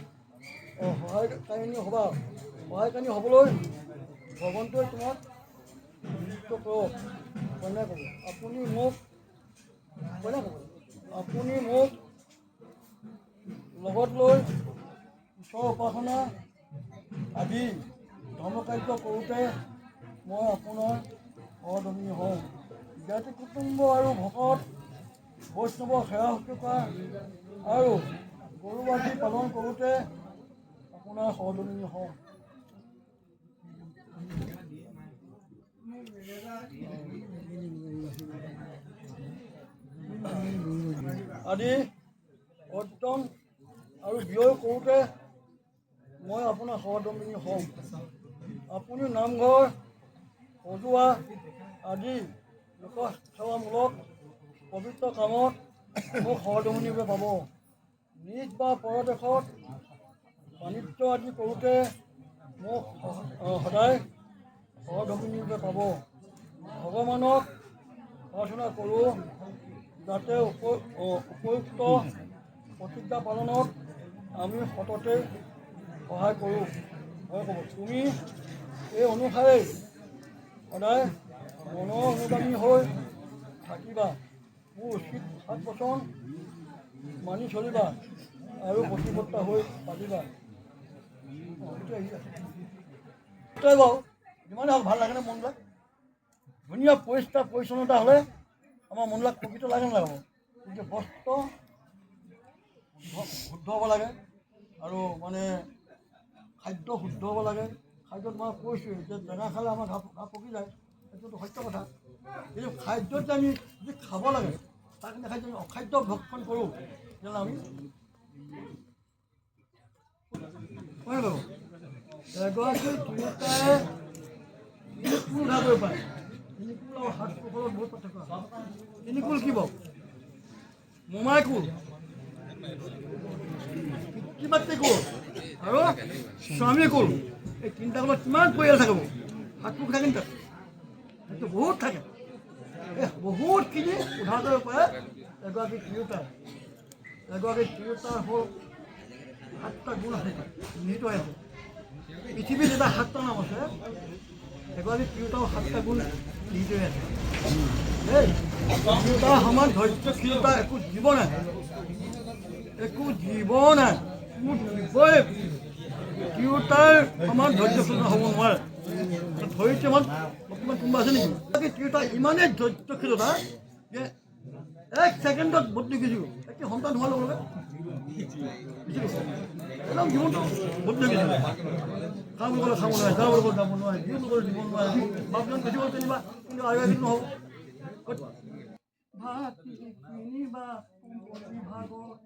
সহায়কাৰিণী হ'বা। সহায়কাৰিণী হ'বলৈ ভগৱন্তই তোমাক নিযুক্ত কৰক। কন্যা ক'ব, আপুনি মোক, কন্যা ক'ব, আপুনি মোক লগত লৈ ঈশ্বৰৰ উপাসনা আদি ধৰ্মকাৰ্য কৰোঁতে মই আপোনাৰ সহধৰ্মিণী হওঁ। জ্ঞাতি কুটুম্ব আৰু ভকত বৈষ্ণৱৰ সেৱা শুশ্ৰূষা আৰু গৰু আদি পালন কৰোঁতে আপোনাৰ সহধৰ্মিণী হওঁ। আদি অৰ্জন আৰু ব্যয় কৰোঁতে মই আপোনাৰ সহধৰ্মিণী হওঁ। আপুনি নামঘৰ সজোৱা আদি লোকসেৱামূলক পবিত্ৰ কামত মোক সহধৰ্মিণীৰূপে পাব। নিজ বা পৰদেশত বাণিজ্য আদি কৰোঁতে মোক সদায় সহধৰ্মিণীৰূপে পাব। ভগৱানক প্ৰাৰ্থনা কৰোঁ, যাতে উপযুক্ত প্ৰতিজ্ঞা পালনত আমি সততে সহায় কৰোঁ, সহায় ক'ব। তুমি এই অনুসাৰেই সদায় মনৰ অনুগামী হৈ থাকিবা, মোৰ উচিত সাত বচন মানি চলিবা আৰু প্ৰতিপত্তা হৈ পাতিবা। সেইটো আহি আছে। তই বাৰু যিমানে হওক ভাল লাগেনে মনবিলাক? ধুনীয়া পৰিষ্কাৰ পৰিচ্ছন্নতা হ'লে আমাৰ মনবিলাক পবিত্ৰ লাগে নালাগে? কিন্তু বস্ত্ৰ শুদ্ধ হ'ব লাগে আৰু মানে খাদ্য শুদ্ধ হ'ব লাগে। খাদ্যত মই কৈছোঁৱেই যে টেঙা খালে আমাৰ ঘা ঘা পকি যায়, সেইটোতো সত্য কথা। কিন্তু খাদ্যত যে আমি যি খাব লাগে তাক নাখাই যদি অখাদ্য ভক্ষণ কৰোঁ, তেতিয়াহ'লে আমি হয় বাৰু। এগৰাকী তিৰোতাই তিনিকুল উদ্ধাৰ কৰিব পাৰে। তিনিকুল আৰু সাত পুৰুষৰ বহুত পাৰ্থক্য আছে। তিনিকুল কি বাৰু? মোমাই কুল, পিতৃ মাতৃ কুল আৰু স্বামী কুল। এই তিনিটা কুলত কিমান পৰিয়াল থাকিব? সাত পুৰুষ থাকে তাত, সেইটো বহুত থাকে। এই বহুতখিনি উদ্ধাৰ কৰিব পাৰে এগৰাকী তিৰোতাই। এগৰাকী তিৰোতাৰ হ'ল সাতটা গুণ আছে, নিহিত হৈ আছে। পৃথিৱীত এটা সাতটা নাম আছে, এগৰাকী তিৰোতাও সাতটা গুণ নিহিত হৈ আছে দেই। তিৰোতাৰ সমান ধৈৰ্যশীলতা একো জীৱ নাই, একো জীৱ নাই, কোনো জীৱই তিৰোতাৰ সমান ধৈৰ্যশীলতা হ'ব নোৱাৰে। ধৈৰ্য ইমান বৰ্তমান কোনোবা আছে নেকি? তিৰোতা ইমানেই ধৈৰ্যশীলতা যে এক ছেকেণ্ডত বদলি গৈছোঁ। একে সন্তান হোৱাৰ লগে লগে একদম জীৱনটো বদলি গৈছে। খাওঁ বুলি ক'লে খাব নোৱাৰে, যাওঁ বুলি ক'লে যাব নোৱাৰে, দিওঁ বুলি ক'লে দিব নোৱাৰে। বাপজন বেছি গ'ল যেনিবা, কিন্তু আৰু এদিন নহ'ব। ভাতৃ চিনিবা সম্পত্তি ভাগত,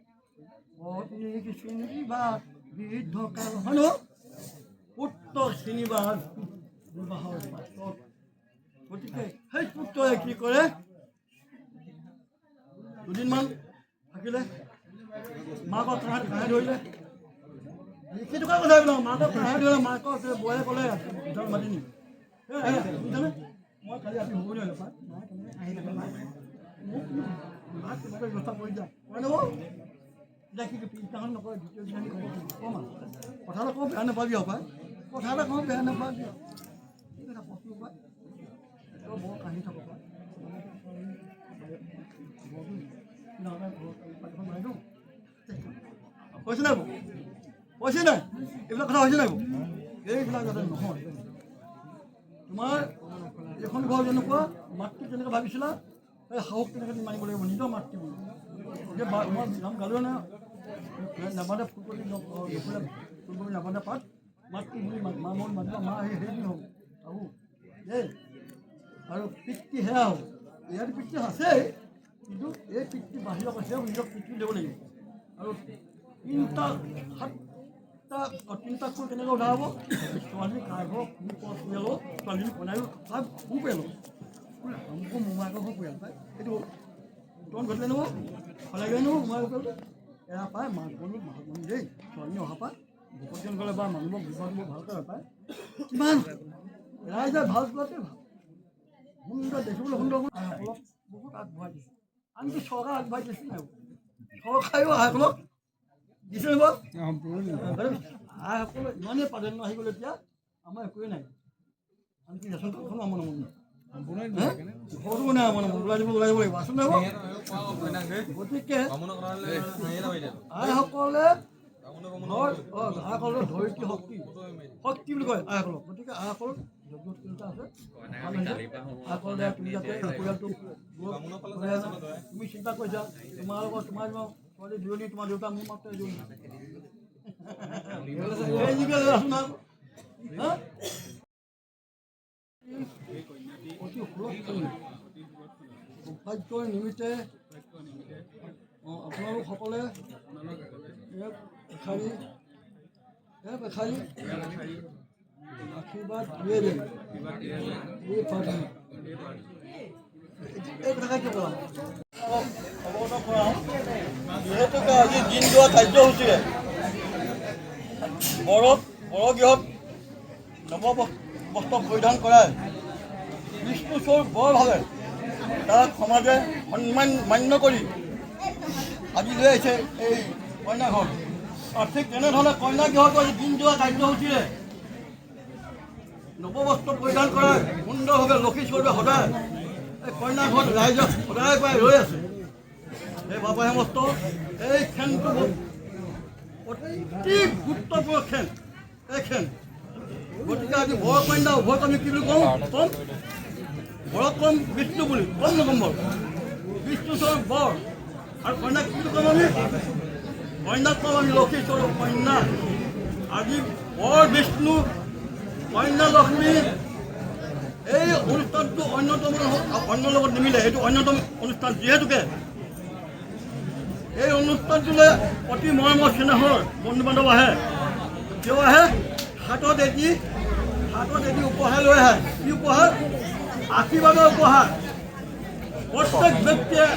পত্নীক চিনিবা বৃদ্ধ কাল, হয় নহয়? পুত্ৰ চিনিবা বিবাহৰ পাছত। গতিকে সেই পুত্ৰই কি কৰে? দুদিনমান থাকিলে মাকক কাঁহে কাঁহে ধৰিলে। লিখি থকা কথা এইবিলাক। মাকক কাঁহে ধৰিলে, মাকক বৌয়ে ক'লে ভিতৰত মাতি নি, শুনিছানে, মই কালি ৰাতি শুব নোৱাৰিলোঁ পাই। মায়ে কেনেকৈ কাঁহি থাকে, মোক মাক কিবা ব্যৱস্থা কৰি দিয়া হয় নব। এতিয়া কি পিছদিনাখন নকয়, দ্বিতীয় দিনাখন ক'ব, কম আৰু কথা এটা কওঁ, বেয়া নাপাবি আৰু পাই, কথা এটা কওঁ, বেয়া নাপাবি আৰু। কি কথা প্ৰশ্ন পাই? তই বৰ কাঁহি থাক পাই, ঘৰত বনাই দিওঁ। হৈছে নাই বাৰু? হৈছে নাই? এইবিলাক কথা হৈছে নাই বাৰু? এইবিলাক যাতে নহয়। তোমাৰ এইখন ঘৰ যেনেকুৱা, মাতৃ যেনেকৈ ভাবিছিলা, সেই সাহস তেনেকৈ তুমি মানিব লাগিব নিজৰ মাতৃ বুলি। যে মই নাম গালো নাই, নাবান্ধে ফুলকবি, নুফুলে ফুলকবি, নাবান্ধে পাত, মাতৃ বুলি মা মন মাতিবা, মা সেই সেইদিন হ'ব শাহু দেই। আৰু পিতৃ সেয়া হ'ব। ইয়াত পিতৃ আছেই, কিন্তু এই পিতৃ বাহিৰত আছে, নিজক পিতৃ দিব লাগিব। আৰু তিনিটা সাতটা তিনিটা কুল কেনেকৈ উদ্ধাৰ হ'ব? ছোৱালী কাৰ ঘৰ, কোন পৰিয়ালৰ ছোৱালীজনী কনায়ো কাৰ কোন পৰিয়ালৰ, আমুকো মোমায়েকৰ ঘৰ পৰিয়াল পায়। এইটো তন ঘটিলে নহ'ব, সলাই নহ'ব। মোমায়েকৰ পৰিয়ালটো এৰা পায়, মাক বনো মাক বনো দেই। ছোৱালীজনী অহা পায় ভকতজন গ'লে বা মানুহক বিবাহ বৰ ভালকৈ পায়। কিমান ৰাইজে ভাল পোৱাতে ভাল, সুন্দৰ দেখিবলৈ, সুন্দৰ। আইসকলক বহুত আগবঢ়াই দিছে, আনকি চৰকাৰে আগবঢ়াই দিছে নাই? চৰকাৰেও আইসকলক দিছে বাৰু। আইসকলৰ ইমানেই প্ৰাধান্য আহি গ'ল, এতিয়া আমাৰ একোৱেই নাই। আনকি ৰেচন কাৰ্ডখনো আমাৰ নামত নাই, ঘৰতো নাই আমাৰ নামত, ওলাই দিব ওলাই যাব লাগিব, আছে নাই? গতিকে আইসকলে ঘৰ আইসকলৰ ধৰিত্ৰী শক্তি, শক্তি বুলি কয় আইসকলক। গতিকে আইসকল যজ্ঞশীলতা আছে, ভাল হৈছে। আইসকল তুমি যাতে পৰিয়ালটো তুমি চিন্তা কৰিছা, তোমাৰ লগত তোমাৰ ছোৱালী দুজনী, তোমাৰ দেউতা মোৰ মাত্ৰ এজনী। আছো না অতি সুৰক্ষণীয় সৌভাগ্যৰ নিমিত্তে আপোনালোকসকলে এক এষাৰি আশীৰ্বাদ দিয়ে যেন, এই প্ৰাৰ্থনা। এই কথাকে কিয় ক'লা? অৱগত কৰাওঁ, যিহেতুকে আজি দিন যোৱা কাৰ্যসূচীৰে বৰক বৰগৃহত নৱবস্ত্ৰ পৰিধান কৰাই বিষ্ণু স্বৰূপ বৰভাৱে তাক সমাজে সন্মান মান্য কৰি আজি লৈ আহিছে এই কইনা ঘৰ। আৰু ঠিক তেনেধৰণে কইনা গৃহতো আজি দিন যোৱা কাৰ্যসূচীৰে নৱবস্ত্ৰ পৰিধান কৰা সুন্দৰভাৱে লক্ষী স্বৰূপে সদায় এই কইনা ঘৰত ৰাইজে সদায় পাই ৰৈ আছে। সেই বাবা হেমস্ত এই খেনটো অতি গুৰুত্বপূৰ্ণ খেন এই খেন। গতিকে আজি বৰ কন্যা উভয়ক আমি কি বুলি কওঁ? ক'ম বৰক ক'ম বিষ্ণু বুলি কম নক'ম? বাৰু, বিষ্ণু স্বৰূপ বৰ আৰু কন্যাক কি বুলি ক'ম আমি? কন্যাক ক'ম আমি লক্ষী স্বৰূপ কন্যা। আজি বৰ বিষ্ণু, কন্যা লক্ষ্মী এই অনুষ্ঠানটো অন্যতম, অন্যৰ লগত নিমিলে। এইটো অন্যতম অনুষ্ঠান যিহেতুকে এই অনুষ্ঠানটোলৈ অতি মৰমৰ চেনেহৰ বন্ধু বান্ধৱ আহে। কিয় আহে? হাতত এটি উপহাৰ লৈ আহে। কি উপহাৰ? আশীৰ্বাদৰ উপহাৰ। প্ৰত্যেক ব্যক্তিয়ে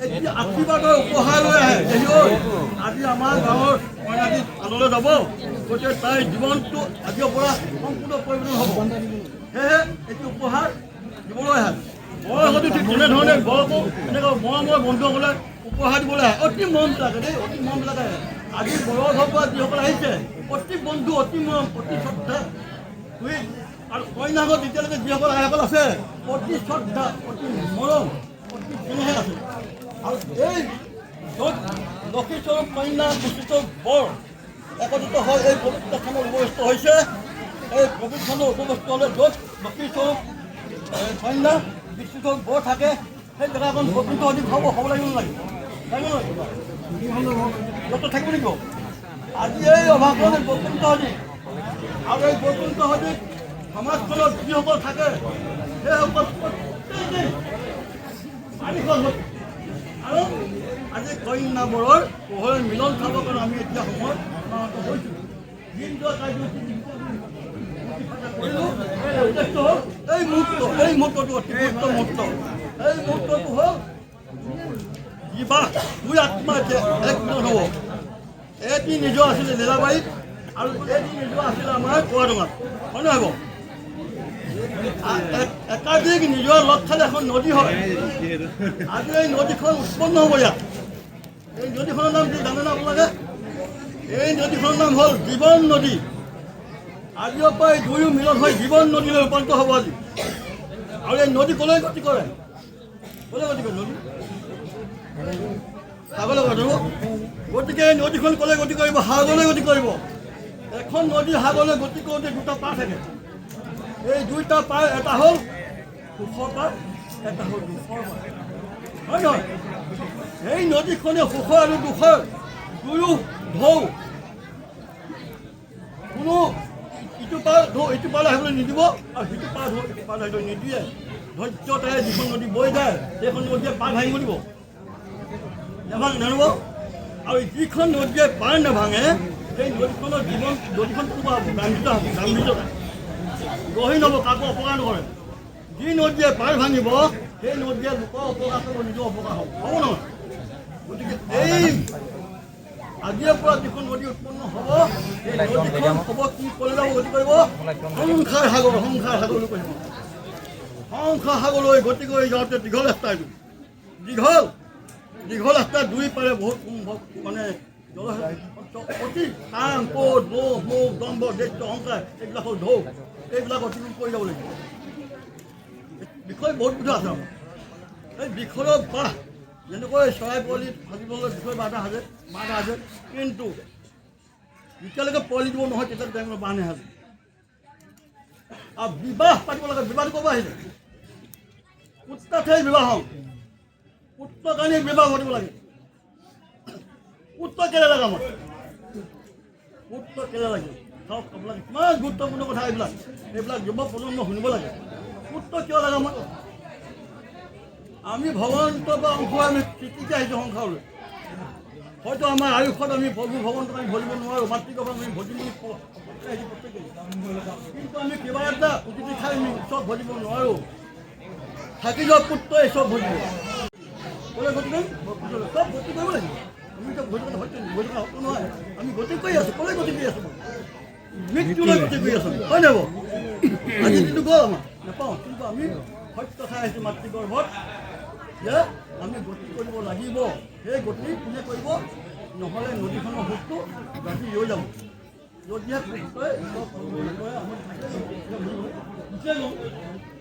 এটি আশীৰ্বাদৰ উপহাৰ লৈ আহে যে ঐ, আজি আমাৰ গাঁৱৰ কইনাটি আনলৈ যাব, গতিকে তাইৰ জীৱনটো আজিৰ পৰা সম্পূৰ্ণ পৰিৱৰ্তন হ'ব, সেয়েহে এটি উপহাৰ দিবলৈ আহে। বয়সতো ঠিক তেনেধৰণে বৰকো এনেকুৱা মৰমৰ বন্ধুসকলে উপহাৰ দিবলৈ আহে। অতি মৰম লাগে দেই, অতি মৰম লাগে। আজি বৰৰ ঘৰৰ পৰা যিসকল আহিছে, অতি বন্ধু, অতি মৰম, অতি শ্ৰদ্ধা আৰু কইনা ঘৰত এতিয়ালৈকে যিসকল আইসকল আছে, অতি শ্ৰদ্ধা, অতি মৰম, অতি স্নেহে আছে। আৰু এই য'ত লক্ষীস্বৰূপ কন্যা, বিষ্ণুস্বৰূপ বৰ একত্ৰিত হৈ এই পবিত্ৰ স্থানত উপস্থিত হৈছে, এই পবিত্ৰ স্থানত উপস্থিত হ'লে য'ত লক্ষীস্বৰূপ কন্যা, বিষ্ণুস্বৰূপ বৰ থাকে, সেই জেগাখন পবিত্ৰ অধিক হ'ব লাগিব নালাগে? লাগিব নালাগে? য'ত থাকিব লাগিব। আজি এই অভাৱত বৈকুণ্ঠ অধিক আৰু এই বৈকুণ্ঠ অধিক সমাজখনত যিসকল থাকে, সেইসকল প্ৰত্যেকেই আনিশল হ'ল। আৰু আজি কন্যা বৰৰ উভয়ৰ মিলন চাবৰ কাৰণে আমি এতিয়া সময় সমাগত হৈছোঁ। দিন যোৱা কাৰ্যসূচী কৰিলোঁ। উদ্দেশ্য হ'ল এই মুহূৰ্ত, এই মুহূৰ্তটো অতি গুৰুত্ব মুহূৰ্ত। এই মুহূৰ্তটো হ'ল বিবাহ। দুই আত্মা এতিয়া এক মিলন হ'ব। এটি নিজৰ আছিলে লীলাবাৰীত আৰু এটি নিজৰ আছিলে আমাৰ কোৱাডঙাত, হয় নহয় বাৰু? একাধিক নিজৰ লগ খালে এখন নদী হয়। আজি এই নদীখন উৎপন্ন হ'ব ইয়াত। এই নদীখনৰ নাম কি জানেনে আপোনালোকে? এই নদীখনৰ নাম হ'ল জীৱন নদী। আজিৰ পৰা এই দুয়ো মিলন হৈ জীৱন নদীলৈ ৰূপান্তৰ হ'ব আজি। আৰু এই নদী ক'লৈ গতি কৰে? ক'লৈ গতি কৰে নদী? সাগৰলৈ গতি কৰিব। গতিকে এই নদীখন ক'লৈ গতি কৰিব? সাগৰলৈ গতি কৰিব। এখন নদী সাগৰলৈ গতি কৰোঁতে দুটা পাৰ থাকে। এই দুইটা পাৰ, এটা হ'ল সুখৰ পাৰ, এটা হ'ল দুখৰ পাৰ, হয় নহয়? এই নদীখনে সুখৰ আৰু দুখৰ দুয়ো ঢৌ কোনো ইটো পাৰ ঢৌ ইটো পাৰলৈ আহিবলৈ নিদিব আৰু সিটো পাৰ ঢৌ ইটো পাৰলৈ আহিবলৈ নিদিয়ে। ধৈৰ্যতাৰে যিখন নদী বৈ যায়, সেইখন নদীয়ে পাৰ ভাঙিব দিব নাভাঙে, নানিব। আৰু যিখন নদীয়ে পাৰ নাভাঙে, সেই নদীখনৰ জীৱন, নদীখন কেনেকুৱা হ'ব? গাম্ভীৰ্য হ'ব, গাম্ভীৰ্যতা গহীন হ'ব, কাকো অপকাৰ নকৰে। যি নদীয়ে পাৰ ভাঙিব, সেই নদীয়ে লোকৰ অপকাৰ কৰিব, নিজৰ অপকাৰ হ'ব, হ'ব নহয়? গতিকে এই আজিৰে পৰা যিখন নদী উৎপন্ন হ'ব, সেই নদীখন হ'ব কি? ক'লে যাব গতি কৰিব? সংসাৰ সাগৰ, সংসাৰ সাগৰলৈ কৰিব। সংসাৰ সাগৰলৈ গতি কৰি যাওঁতে দীঘল ৰাস্তা, এইটো দীঘল দীঘল ৰাস্তা, দুই পাৰে বহুত মানে জলসিঞ্চন অতি কাম, ক্ৰোধ, লোভ, মোহ, দম্ভ, দৈত্য, অহংকাৰ, এইবিলাক হ'ল ঢৌ। এইবিলাক অতিক্ৰম কৰি যাব লাগিব। বিষয় বহুত কথা আছে আমাৰ। এই বিষয়ৰ বাহ যেনেকৈ চৰাই পোৱালি সাজিবলৈ বিষয় বাহ এটা সাজে, বাহ এটা সাজে, কিন্তু যেতিয়ালৈকে পোৱালি দিব নহয়, তেতিয়ালৈকে তেওঁলোকে বাহ নেসাজে। আৰু বিবাহ পাতিব লাগে। বিবাহটো ক'ব আহিলে পুত্ৰাৰ্থে বিবাহ হওঁ, পুত্ৰ কাৰণে বিবাহ পাতিব লাগে। পুত্ৰ কেলে লাগে আমাক? পুত্ৰ কেলে লাগে? চাওক আপোনাক, কিমান গুৰুত্বপূৰ্ণ কথা এইবিলাক। এইবিলাক যুৱ প্ৰজন্ম শুনিব লাগে। পুত্ৰ কিয় লাগে আমাক? আমি ভগৱন্তৰ পৰা অংশ, আমি সৃষ্টিতে আহিছোঁ সংসাৰলৈ। হয়তো আমাৰ আয়ুসত আমি প্ৰভু ভগৱন্তক আমি ভজিব নোৱাৰোঁ, মাতৃগৰ্ভত আমি ভজিম বুলি আহিছোঁ প্ৰত্যেকেই। কিন্তু আমি কিবা এটা উজুতি খাই আমি ঈশ্বৰক ভজিব নোৱাৰোঁ। থাকি যোৱা পুত্ৰই ঈশ্বৰক ভজিব। ক'লে গতি কৰিম, চব গতি কৰিব লাগিব। আমি এতিয়া গতি সত্য, গতি সত্য নহয়, আমি গতি কৰি আছোঁ। ক'লে গতি কৰি আছোঁ? মৃত্যুলৈ গতি কৰি আছোঁ, হয় নাই বাৰু? আজি দিনটো গ'ল আমাৰ, নাপাওঁ। কিন্তু আমি সত্য খাই আহিছোঁ মাতৃগৰ্ভত যে আমি গতি কৰিব লাগিব। সেই গতি কোনে কৰিব? নহ'লে নদীখনৰ সোঁতটো গাঁঠি ৰৈ যাব। যদিহে পুত্ৰই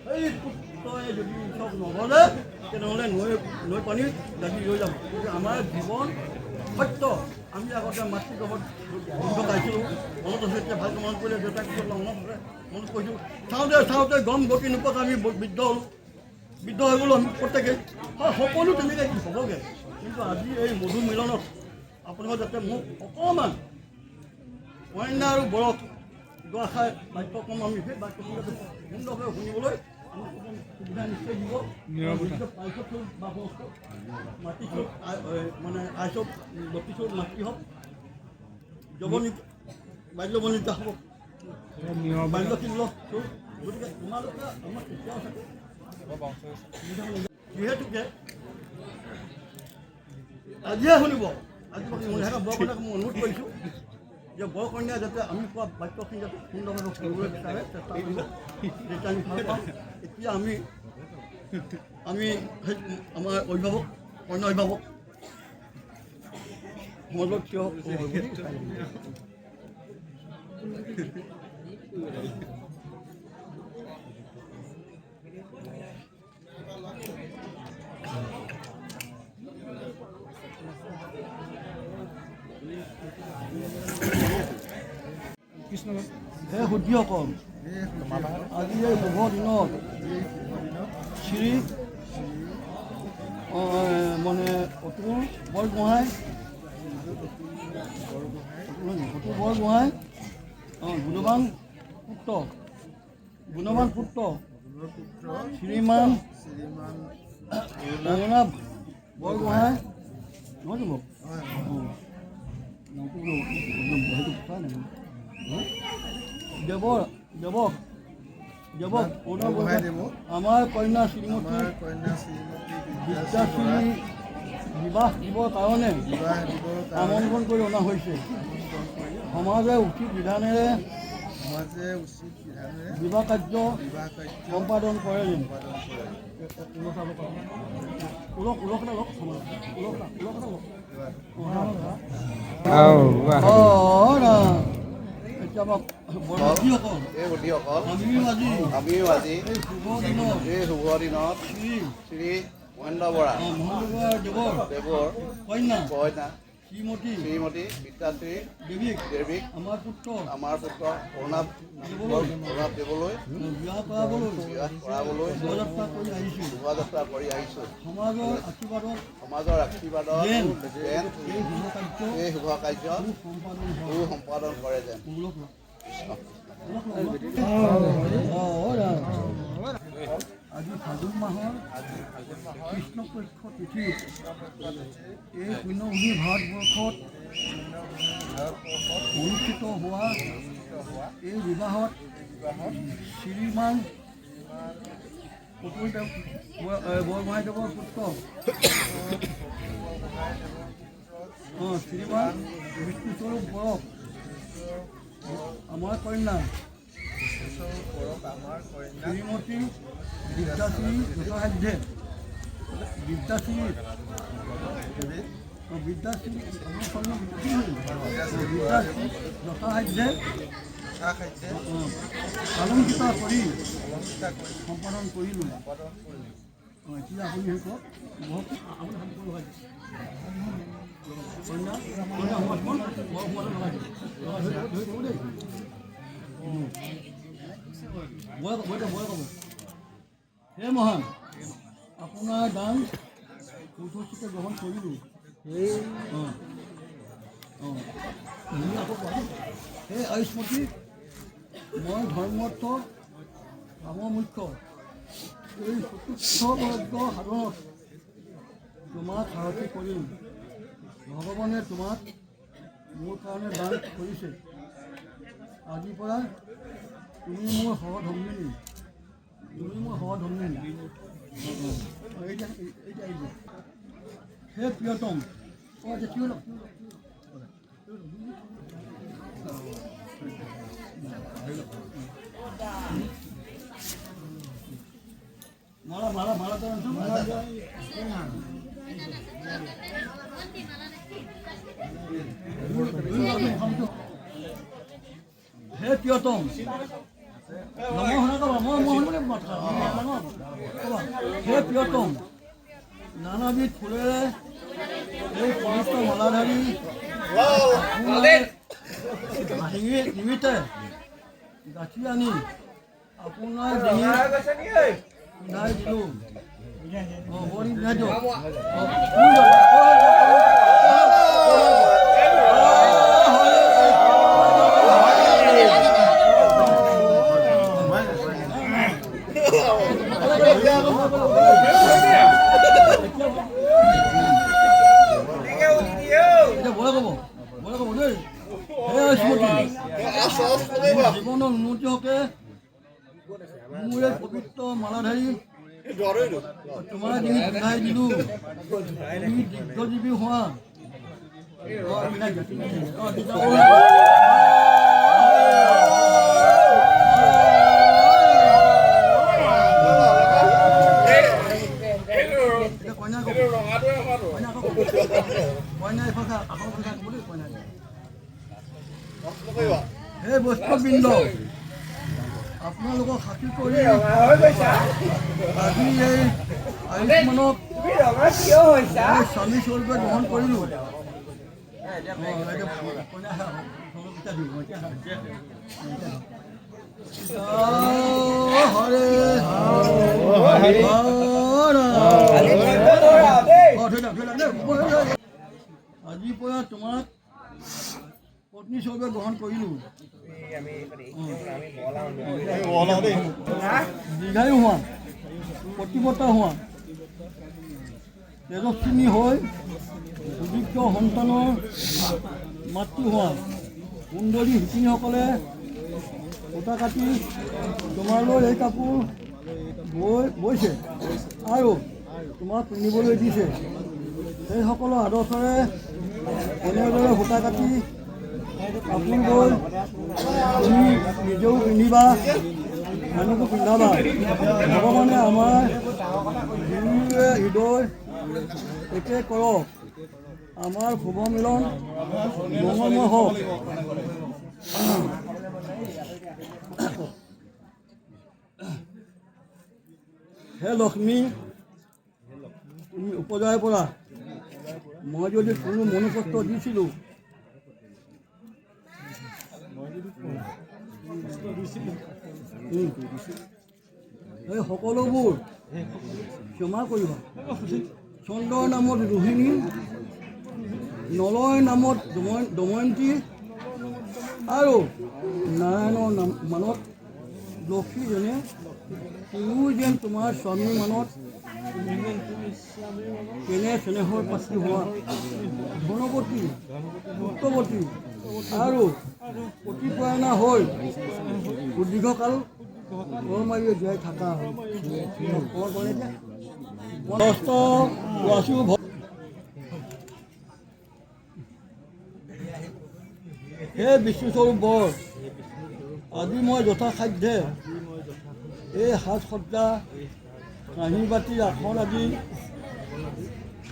সেই পুত্ৰই যদি চব নগ'লে তেনেহ'লে নৈ পানী গাঁঠি ৰৈ যাব। গতিকে আমাৰ জীৱন সত্য। আমি আগতে মাতৃগৰ্ভত গোন্ধ খাইছিলোঁ, মনত আছে, এতিয়া ভালকৈ মনত পৰিলে দেউতাক পিছত মনত আছে, মনত কৰিছোঁ। চাওঁতে চাওঁতে গম গতি নোপোৱাকৈ আমি বৃদ্ধ হ'লোঁ, বৃদ্ধ হৈ গ'লোঁ আমি প্ৰত্যেকেই। হয়, সকলো তেনেকৈ হ'বগৈ। কিন্তু আজি এই মধু মিলনত আপোনালোকে যাতে মোক অকণমান কন্যা আৰু বৰক দুআষাৰ বাক্য ক'ম, আমি সেই বাক্যখিনি যাতে সুন্দৰভাৱে শুনিবলৈ আমাক অকণ সুবিধা নিশ্চয় দিব। পাইছত বা মাতৃস্বৰূপ মানে আইচব লক্ষীস্বৰূপ মাতৃ হওক, যৱনী বাল্যবনিতা হওক, বাল্যশিল্য স্বৰূপ। গতিকে তোমালোকে আমাক এতিয়াও চাগে যিহেতুকে আজিহে শুনিব, আজি বৰকন্যাক মই অনুৰোধ কৰিছোঁ যে বৰকন্যা যাতে আমি কোৱা বাক্যখিনি যাতে সুন্দৰভাৱে শুনিবলৈ বিচাৰে, চেষ্টা কৰিব, তেতিয়া আমি ভাল পাম। এতিয়া আমি আমি সেই আমাৰ অভিভাৱক, কন্যা অভিভাৱক সমাজত থিয় বুলি। হে শুদ্ধিসকল, আজি এই শুভ দিনত শ্ৰী মানে অতুল বৰগোহাঁই, অতুল বৰগোহাঁই গুণৱান পুত্ৰ, গুণৱান পুত্ৰ শ্ৰীমান অৰুণাভ বৰগোহাঁই, নহয় জানো? নামটো সেইটো কোৱা নাই। দেৱৰ দেৱক দেৱক অৰুণাভ আমাৰ কন্যা শ্ৰীমতী বিদ্যাশ্ৰী বিবাহ দিবৰ কাৰণে আমন্ত্ৰণ কৰি অনা হৈছে। সমাজে উচিত বিধানেৰে বিবাহ কাৰ্য সম্পাদন কৰে যেন। ওলক ওলক এটা লওক, ওলক ওলক এটা লওক। আমিও আজি এই শুভ দিনত শ্ৰী মহেন্দ্ৰ বৰা দেৱৰ কন্যা শ্ৰীমতী বিদ্যাশ্ৰী দেৱীক আমাৰ পুত্ৰ অৰুণাভ দেৱলৈ বিবাহ কৰাবলৈ শোভাযাত্ৰা কৰি আহিছোঁ। সমাজৰ আশীৰ্বাদত যেন এই শুভ কাৰ্য সুসম্পাদন কৰে যেন। আজি ফাগুন মাহৰ কৃষ্ণপক্ষ তিথিত এই পুণ্যভূমি ভাৰতবৰ্ষত অনুষ্ঠিত হোৱা এই বিবাহত শ্ৰীমান অতুল দেৱ বৰগোহাঁইদেৱৰ পুত্ৰ শ্ৰীমান বিষ্ণুস্বৰূপ বৰক আমাৰ কন্যা শ্ৰীমতী বিদ্যাশ্ৰী যথাসাধ্যে বিদ্যাশ্ৰী বিদ্যাশ্ৰী বিদ্যাশ্ৰী যথাসাধ্যে অলংকৃত কৰি সম্পাদন কৰিলোঁ। এতিয়া আপুনি সেই কওক, আপুনি লগাই দিয়ক। কন্যা কন্যা সমাজখন বৰ সমাজত লগাই দিয়ক, লগাই ধৰি ধৰি দেই। মই মই ক'ব, হে মহান, আপোনাৰ দান ঊৰ্ধস্থিতে গ্ৰহণ কৰিলোঁ। অঁ অঁ আকৌ কোৱা, হে আয়ুষ্মতী, মই ধৰ্মৰ্থ কামৰ মুখ্য এই চতুৰ্থ বৰ্গ সাধনত তোমাক সাৰথি কৰিম। ভগৱানে তোমাক মোৰ কাৰণে দান কৰিছে। আজিৰ পৰা তুমি মোৰ সহধৰ্মিনী, তুমি মোৰ সহধৰ্মিনী। এইটা এইটা এইটা হে প্ৰিয়তম, অঁ আচ্ছা, কি হ'ল? হে প্ৰিয়তম, হে প্ৰিয়তম, নানাবিধ ফুলেৰে এই পবিত্ৰ মালাধাৰী নিমিত্তে গাঁঠি আনি আপোনাৰ ডিঙিত পিন্ধাই দিলোঁ। অঁ, বৰ পিন্ধাই দিয়ক। জীৱনৰ উন্নতি হকে মোৰ এই পবিত্ৰ মালাধাৰী তোমাৰ ডিঙিত পিন্ধাই দিলোঁ। তুমি দীৰ্ঘজীৱী হোৱা। হে বৈষ্ণৱবৃন্দ, আপোনালোকক সাক্ষী কৰি আজি এই আয়ুষ্মানক স্বামী স্বৰূপে গ্ৰহণ কৰিলোঁ। হৰে। আজিৰ পৰা তোমাক পত্নী স্বৰূপে গ্ৰহণ কৰিলোঁ। দীৰ্ঘায়ু হোৱা, প্ৰতিবৰ্তা হোৱা, তেজস্বিনী হৈ সুযোগ্য সন্তানৰ মাতৃ হোৱা। সুন্দৰী শিপিনীসকলে সূতা কাটি তোমালৈ এই কাপোৰ বৈছে আৰু তোমাক পিন্ধিবলৈ দিছে। সেইসকলৰ আদৰ্শৰে এনেদৰে সূতা কাটি কাপোৰ বৈ তুমি নিজেও পিন্ধিবা, আনকো পিন্ধাবা। ভগৱানে আমাৰ দুয়োৰে হৃদয় একে কৰক। আমাৰ শুভ মিলন মংগলময় হওক। হে লক্ষ্মী, তুমি উপজাই পৰা মই যদি কোনো মনোকষ্ট দিছিলোঁ, সেই সকলোবোৰ ক্ষমা কৰিবা। চন্দ্ৰৰ নামত ৰোহিণী, নলয় নামত দময়ন্তী আৰু নাৰায়ণৰ নাম মানত লক্ষ্মী যেনে, তুমিও যেন তোমাৰ স্বামীৰ মানত তেনে চেনেহৰ পাত্ৰী হোৱা। ধনৱতী, পুত্ৰৱতী আৰু প্ৰতিপৰায়ণা হৈ সুদীৰ্ঘকাল গড়মাৰিয়ে জীয়াই থাকা। হে বিষ্ণুস্বৰূপ বৰ, আজি মই যথাসাধ্যে এই সাজসজ্জা, কাঁহী বাতি, আসন আদি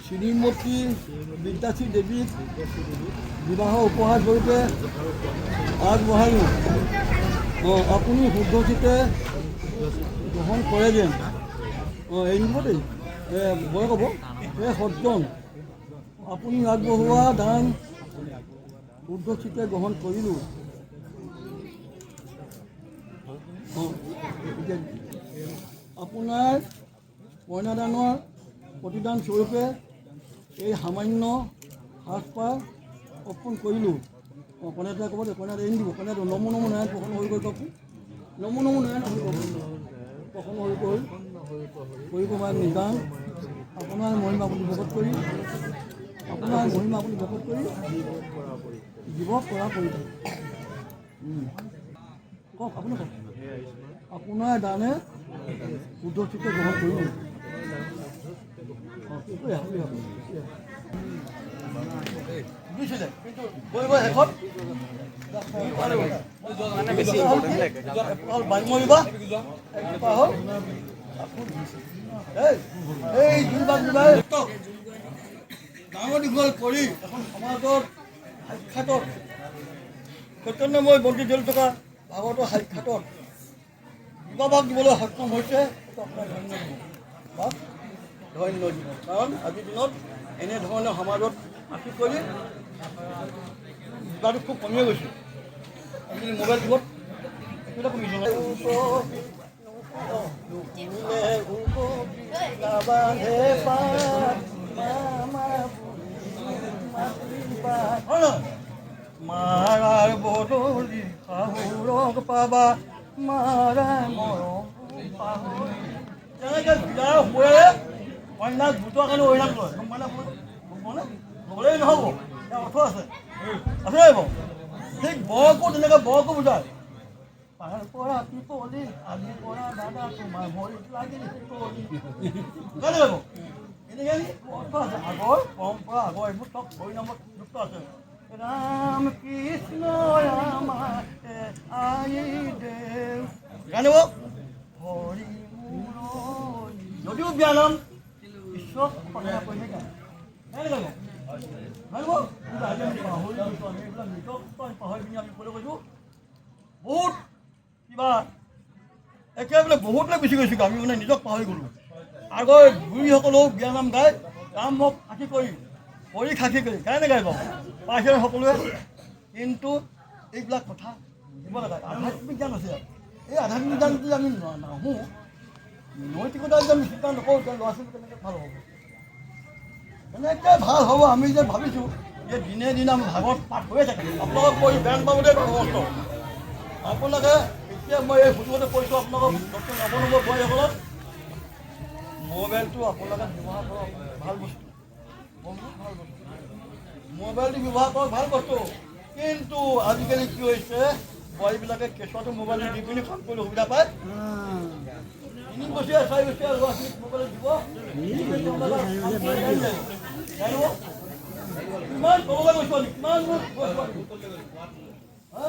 শ্ৰীমতী বিদ্যাৰ্থী দেৱীক বিবাহৰ উপহাৰ স্বৰূপে আগবঢ়ালোঁ। অঁ, আপুনি শুদ্ধচিতে গ্ৰহণ কৰে যেন। অঁ, এই নিব দেই, বয় ক'ব। হে সজ্জন, আপুনি আগবঢ়োৱা দান শুদ্ধচিতে গ্ৰহণ কৰিলোঁ। অঁ, এতিয়া আপোনাৰ কন্যাদানৰ প্ৰতিদান স্বৰূপে এই সামান্য সাজপাৰ অৰ্পণ কৰিলোঁ। অঁ, কন্যাটোৱে ক'ব দেই, কন্যাটো এৰি নিদিব। কন্যাটো নমো নমো নাৰায়ণ প্ৰসন্ন হৈ গৈ কওকচোন। নমো নমো নাৰায়ণ হৈ কওক, প্ৰসন্ন হৈ গৈ কৰিব মাৰ নিদান। আপোনাৰ মহিমা আপুনি প্ৰকট কৰি, আপোনাৰ মহিমা আপুনি প্ৰকট কৰি জীৱক কৰা কৰি কওক, আপুনি কওক। আপোনাৰ দানে শুদ্ধচিতে গ্ৰহণ কৰিলোঁ। দিছিলে কিন্তু গৈ গৈ শেষত হ'ল বাল্য বিবাহ, এসোপা হ'ল এই জোনবাক বিবাহে ডাঙৰ দীঘল কৰি এখন সমাজৰ সাক্ষাৎত চৈতন্যময় বন্তি জ্বলি থকা ভাগৱতৰ সাক্ষাৎত বিবাহক দিবলৈ সক্ষম হৈছে। সেইটো আপোনাৰ ধন্য জীৱন বা ধন্য জীৱন। কাৰণ আজিৰ দিনত এনেধৰণে সমাজত আশী কৰি বিবাহটো খুব কমিয়ে গৈছে। আজিকালি মোবাইল যুগত একো এটা কমিছে। নুফুলে নাবান্ধে পাত মামা হয় নহয়? মাৰাৰ বদলি শাহুৰক পাবা, মাৰা মৰম পাহৰি। তেনেকৈ বিয়াৰ হোৱাৰে কন্যাক গোটোৱাৰ কাৰণে অৰিহণা লয়, গম পানে? গম পোৱা নে? ল'লেই নহ'ব, ইয়াৰ অৰ্থ আছে, আছে নাই বাৰু? ঠিক বৰকো তেনেকৈ, বৰকো বুজায়, পাৰ পৰা পিপলি আলি পৰা দাদা তোমাৰ ভৰিত লাগিল শিকলি। কেনেকৈ বাৰু? এনেকৈ অৰ্থ আছে। আগৰ পৰম্পৰা, আগৰ এইবোৰ চব হৰি নামত যুক্ত আছে। ৰাম কৃষ্ণ আমাৰ আই দেৱ জানিব হৰি মোৰ। যদিও বিয়া নাম ঈশ্বৰক প্ৰাৰ্থনা কৰিহে গায়, কেনেকৈ গাব জানিব? কিন্তু আজি আমি পাহৰি গৈছোঁ। আমি এইবিলাক নিজক পাহৰি পিনি আমি ক'লৈ গৈছোঁ? বহুত কিবা একেবাৰে বহুতলৈ গুচি গৈছোঁ আমি, মানে নিজক পাহৰি গ'লোঁ। আগৰ বুঢ়ীসকলেও বিয়া নাম গায়, ৰামক সাক্ষী কৰি, হৰিক সাক্ষী কৰি গায় নেগায় বাৰু? পাইছে সকলোৱে। কিন্তু এইবিলাক কথা বুজিব লাগে। আধ্যাত্মিক জ্ঞান আছে। এই আধ্যাত্মিক জ্ঞান যদি আমি নাহোঁ, নৈতিকতা যদি আমি চিন্তা নকৰোঁ, তেতিয়া ল'ৰা ছোৱালী কেনেকৈ ভাল হ'ব? কেনেকৈ ভাল হ'ব? আমি যে ভাবিছোঁ যে দিনে দিনে আমি ভাগৱত পাঠ হৈয়ে থাকে। আপোনালোকক কৈ বেয়া নাপাব দেই কষ্ট। আপোনালোকে এতিয়া মই এই সুযোগতে কৈছোঁ আপোনালোকক, ডক্টৰ নৱ নৱ বোৱাৰীসকলক, মোবাইলটো আপোনালোকে ব্যৱহাৰ কৰক, ভাল বস্তু, বহুত ভাল বস্তু। মোবাইলটো ব্যৱহাৰ কৰক, ভাল বস্তু। কিন্তু আজিকালি কি হৈছে, বোৱাৰীবিলাকে কেঁচুৱাটো মোবাইলটো দি পিনি কাম কৰিবলৈ সুবিধা পায়। 3 বছৰীয়া 4 বছৰীয়া ল'ৰা ছোৱালীক মোবাইল দিব, কাম কৰি জানিব। কিমান তললৈ গৈছোঁ আমি, কিমান গৈছোঁ আমি। হা?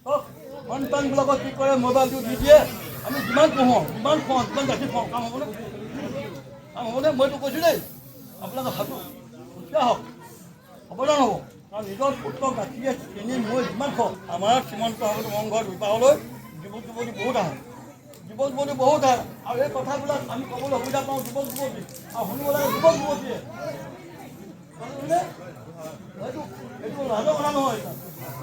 কওক, সন্তানবিলাকক কি কৰে? মোবাইলটো দি দিয়ে। আমি যিমান পঢ়োঁ, যিমান খুৱাওঁ, যিমান গাখীৰ খুৱাওঁ, কাম হ'বনে? কাম হ'বনে? মইতো কৈছোঁ দেই, আপোনালোকে ভাবো সুখীয়া হওক, সাৱধান হ'ব। কাৰণ নিজৰ পুত্ৰ গাখীৰে চেনি মই যিমান খুৱাওঁ, আমাৰ শ্ৰীমন্ত শংকৰদেৱ সংঘৰ বিবাহলৈ যুৱক যুৱতী বহুত আহে, যুৱক যুৱতী বহুত আহে। আৰু এই কথাবিলাক আমি ক'বলৈ সুবিধা পাওঁ যুৱক যুৱতী, আৰু শুনিব লাগে যুৱক যুৱতীয়ে। এইটো লাজৰ কথা নহয়।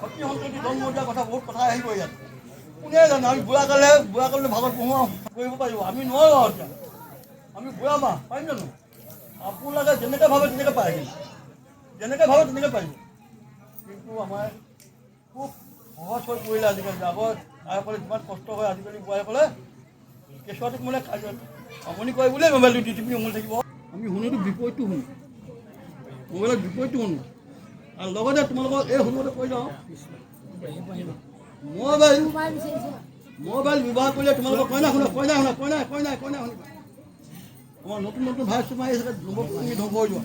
সতী সন্ততি জন্ম দিয়া কথা, বহুত কথা আহিব ইয়াত। কোনে জানে, আমি বুঢ়া কালে, বুঢ়া কালে ভাগত পঢ়োঁ কৰিব পাৰিব, আমি নোৱাৰোঁ। আৰু এতিয়া আমি বুঢ়া মাহ পাৰিম জানো? আপোনালোকে যেনেকৈ ভাবে তেনেকৈ পাৰে, কিন্তু যেনেকৈ ভাবে তেনেকৈ পাৰিব। কিন্তু আমাৰ খুব সহজ হৈ পৰিলে আজিকালি। আগৰ আইসকলে যিমান কষ্ট হয়, আজিকালি বোৱাৰীসকলে কেঁচুৱাটোক মানে আমনি কৰে বুলিয়ে মোবাইলটো দি টিপি উমলি থাকিব। আমি শুনোতো বিপৰীতটো শুনো, মোবাইলত বিপৰীতটো শুনো। আৰু লগতে তোমালোকক এই শুনোতে কৈ যাওঁ, মোবাইল মোবাইল ব্যৱহাৰ কৰিলে তোমালোকৰ কইনা শুনা, কইনা শুনা, কইনা কইনা কইনা শুনিবা। আমাৰ নতুন নতুন ভাই সোমাই আহিছে, তুমি ধ্বংস হৈ যোৱা।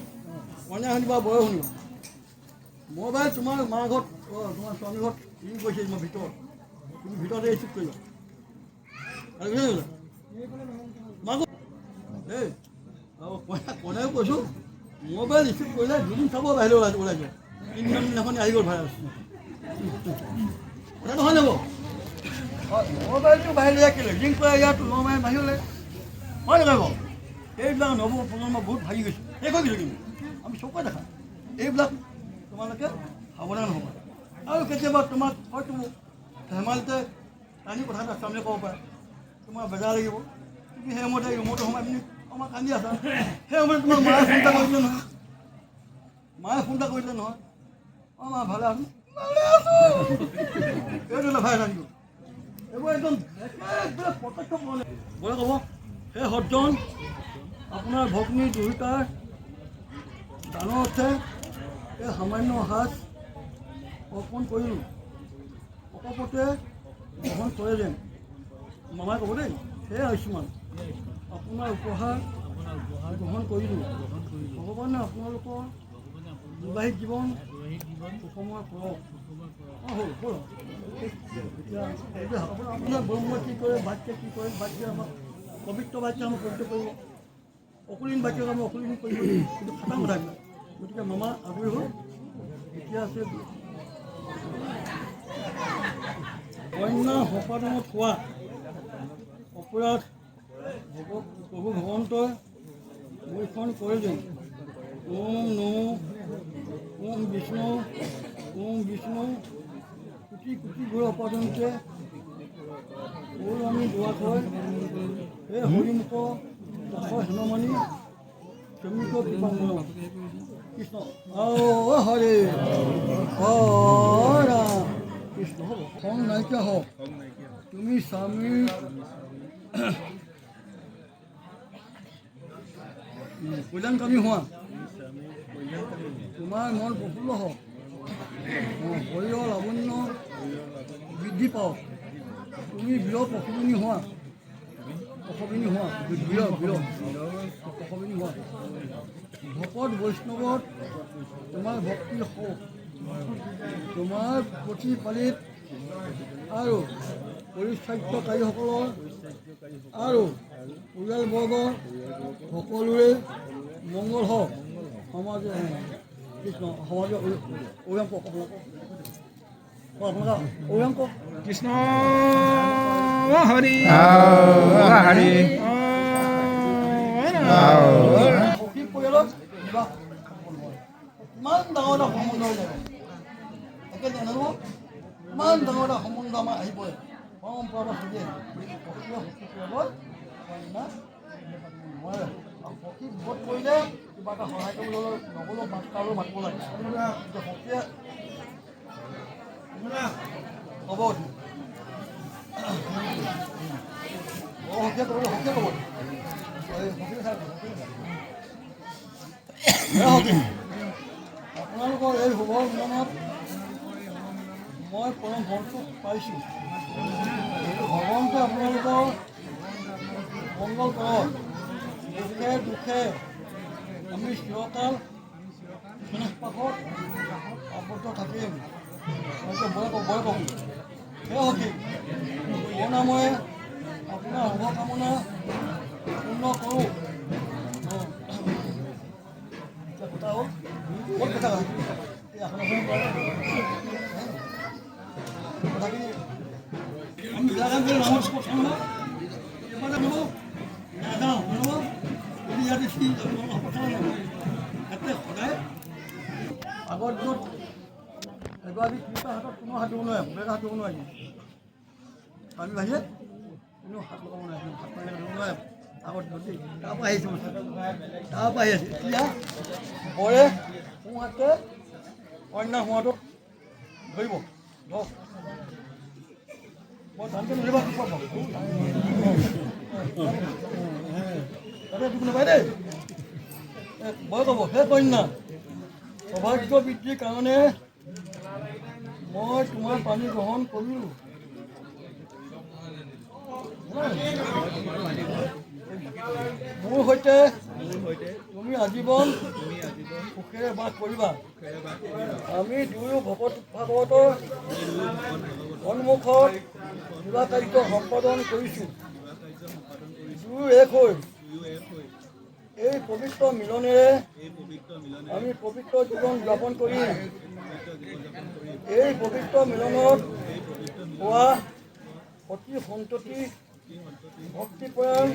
কইনা শুনিবা, বয় শুনিবা। মোবাইল তোমাৰ মা ঘৰত, তোমাৰ স্বামী ঘৰত ৰিং কৰিছে তোমাৰ ভিতৰত, তুমি ভিতৰতে ৰিচিভ কৰিবা। আৰু বুজিলা মাক দেই, কইনা, কইনাও কৈছোঁ, মোবাইল ৰিচিভ কৰিলে দুদিন চাব, বাহিৰলৈ ওলাই ওলাই যোৱা। তিনিদিনৰ দিনাখনি আহি গ'ল ভাইৰাছ। কথা নহয় যাব। মোবাইলটো বাহিৰলৈ যায় কেলৈ? ৰিং কৰে ইয়াত, লমাই বাহিৰলৈ, হয় নহয় বাৰু? এইবিলাক নৱ প্ৰজন্ম বহুত ভাগি গৈছে, শেষ হৈ গৈছে। কিন্তু আমি চকুৰে দেখা এইবিলাক, তোমালোকে সাৱধান হ'বা। আৰু কেতিয়াবা তোমাক হয়তো ধেমালিতে টানি কথা এটা স্বামীয়ে ক'ব পাৰে, তোমাৰ বেজাৰ লাগিব। তুমি সেই সময়তে ৰুমতে সোমাই পিনি আমাক কান্দি আছা। সেই সময়ত তোমাক মায়ে ফোন এটা কৰিলে নহয়, মায়ে ফোন এটা কৰিলে নহয়, "অঁ মা, ভালে আছো, ভালে আছো।" এইটো ভাই থাকিব। এইবোৰ একদম একেবাৰে প্ৰত্যক্ষ। বলে ক'ব, "হে সজ্জন, আপোনাৰ ভগ্নী দুয়োটাৰ দানৰ অৰ্থে এই সামান্য সাজ অৰ্পণ কৰিলোঁ, অকপটে গ্ৰহণ কৰে যেন।" মামাই ক'ব দেই, "হে আয়ুষ্মান, আপোনাৰ উপহাৰ গ্ৰহণ কৰিলোঁ। ভগৱানে আপোনালোকৰ বৈবাহিক জীৱন সুখময় কৰক।" অঁ, হ'ল হ'ল। এতিয়া আপোনাৰ ব্ৰহ্ম কি কৰে, বাক্যে কি কৰে, বাক্যে আমাক পবিত্ৰ বাক্য আমাক পবিত্ৰ কৰিব, অকুলীন বাক্য আমাক অকুলীন কৰিব, কিন্তু খাটাং কথা। গতিকে মামা আজৰি হ'ল। এতিয়া আছে কন্যা সম্পাদনত হোৱা অপৰাধ প্ৰভু ভগৱন্তই মোক্ষণ কৰি দিম। ওম নমো ওম বিষ্ণু ওম বিষ্ণু কোটি কোটি ঘোৰ অপৰাধন্তে আমি দোৱা হয়। হে হৰিমুখ দাস হেনমানি ক্ষমিক কৃপা। কৃষ্ণ হৰে ৰাম কৃষ্ণ। হ'ব, খং নাইকিয়া হওক। তুমি স্বামীৰ কল্যাণকামী হোৱা। তোমাৰ মন প্ৰফুল্ল হওক, শৰীৰৰ লাৱণ্য বৃদ্ধি পাওক। তুমি বীৰ প্ৰসবিনী হোৱা, প্ৰসবিনী হোৱা, বীৰ বীৰ প্ৰসবিনী হোৱা। ভকত বৈষ্ণৱত তোমাৰ ভক্তি হওক। তোমাৰ প্ৰতিপালিত আৰু পৰিচাৰ্যকাৰীসকলৰ আৰু পৰিয়ালবৰ্গৰ সকলোৰে মংগল হওক। সমাজ কৃষ্ণ সমাজ ঐৰাম কওক, আপোনালোক ঐৰাম কওক। কৃষ্ণ হৰি হৰি। সখী পৰিয়ালত বিবাহ কিমান ডাঙৰ এটা সম্বন্ধ হৈ যাব একে নাজানো, কিমান ডাঙৰ এটা সম্বন্ধ আমাৰ আহি পৰে। পৰম্পৰা পৰা চলি আহে। সখীয়ে সখী পৰিয়ালত কন্যা নোৱাৰে। আৰু সখী বিপদ পৰিলে কিবা এটা সহায় কৰিবলৈ নগ'লেও মাত কাৰো মাতিব লাগে। এতিয়া সখীয়ে ক'ব, সখীয়ে ক'ব, সখীয়ে ক'ব, সখী, আপোনালোকৰ এই শুভ মিলনত মই পৰম সন্তোষ পাইছোঁ। ভগৱন্তে আপোনালোকৰ মংগল কৰক। দুখে দুখে আমি চিৰকাল স্নেহপাশত আবদ্ধ থাকিম। বয় বয় কওঁ, হে সখী, কৰোণাময়ে আপোনাৰ শুভকামনা পূৰ্ণ কৰোঁ। এতিয়া কথা হ'ল, ক'ত কথা এই আসন কথাখিনি আমি বেয়া কাম কৰি নামৰ কথা নহয়, নাযাওঁ নহ'ব। কিন্তু ইয়াতে কথা ইয়াতে সদায় আগৰ দিনত এগৰাকী তিৰোতাৰ হাতত কোনো হাত দিব নোৱাৰে, বেলেগ হাত দিব নোৱাৰে। স্বামী বাহিৰে কোনো হাত লগাব নোৱাৰে, হাত মাৰি দিব নোৱাৰে আগৰ দিনত দেই। তাৰপৰা আহিছে, তাৰপৰা আহি আছে। এতিয়া বৰে সোঁহাতে কন্যা সোঁহাতত ধৰিব, ধৰক। মই টানকৈ নধৰিবা, তাতে দুখ নাপায় দেই। বয় ক'ব, হে কন্যা, সৌভাগ্য বৃদ্ধিৰ কাৰণে মই তোমাৰ পানী গ্ৰহণ কৰিলোঁ। মোৰ সৈতে তুমি আজীৱন সুখেৰে বাস কৰিবা। আমি দুয়ো ভকত ভাগৱতৰ সন্মুখত বিবাহ কাৰ্য সম্পাদন কৰিছোঁ। দুয়ো এক হৈ এই পবিত্ৰ মিলনেৰে আমি পবিত্ৰ জীৱন যাপন কৰিম। এই পবিত্ৰ মিলনত হোৱা সতি সন্ততি ভক্তিপৰায়ণ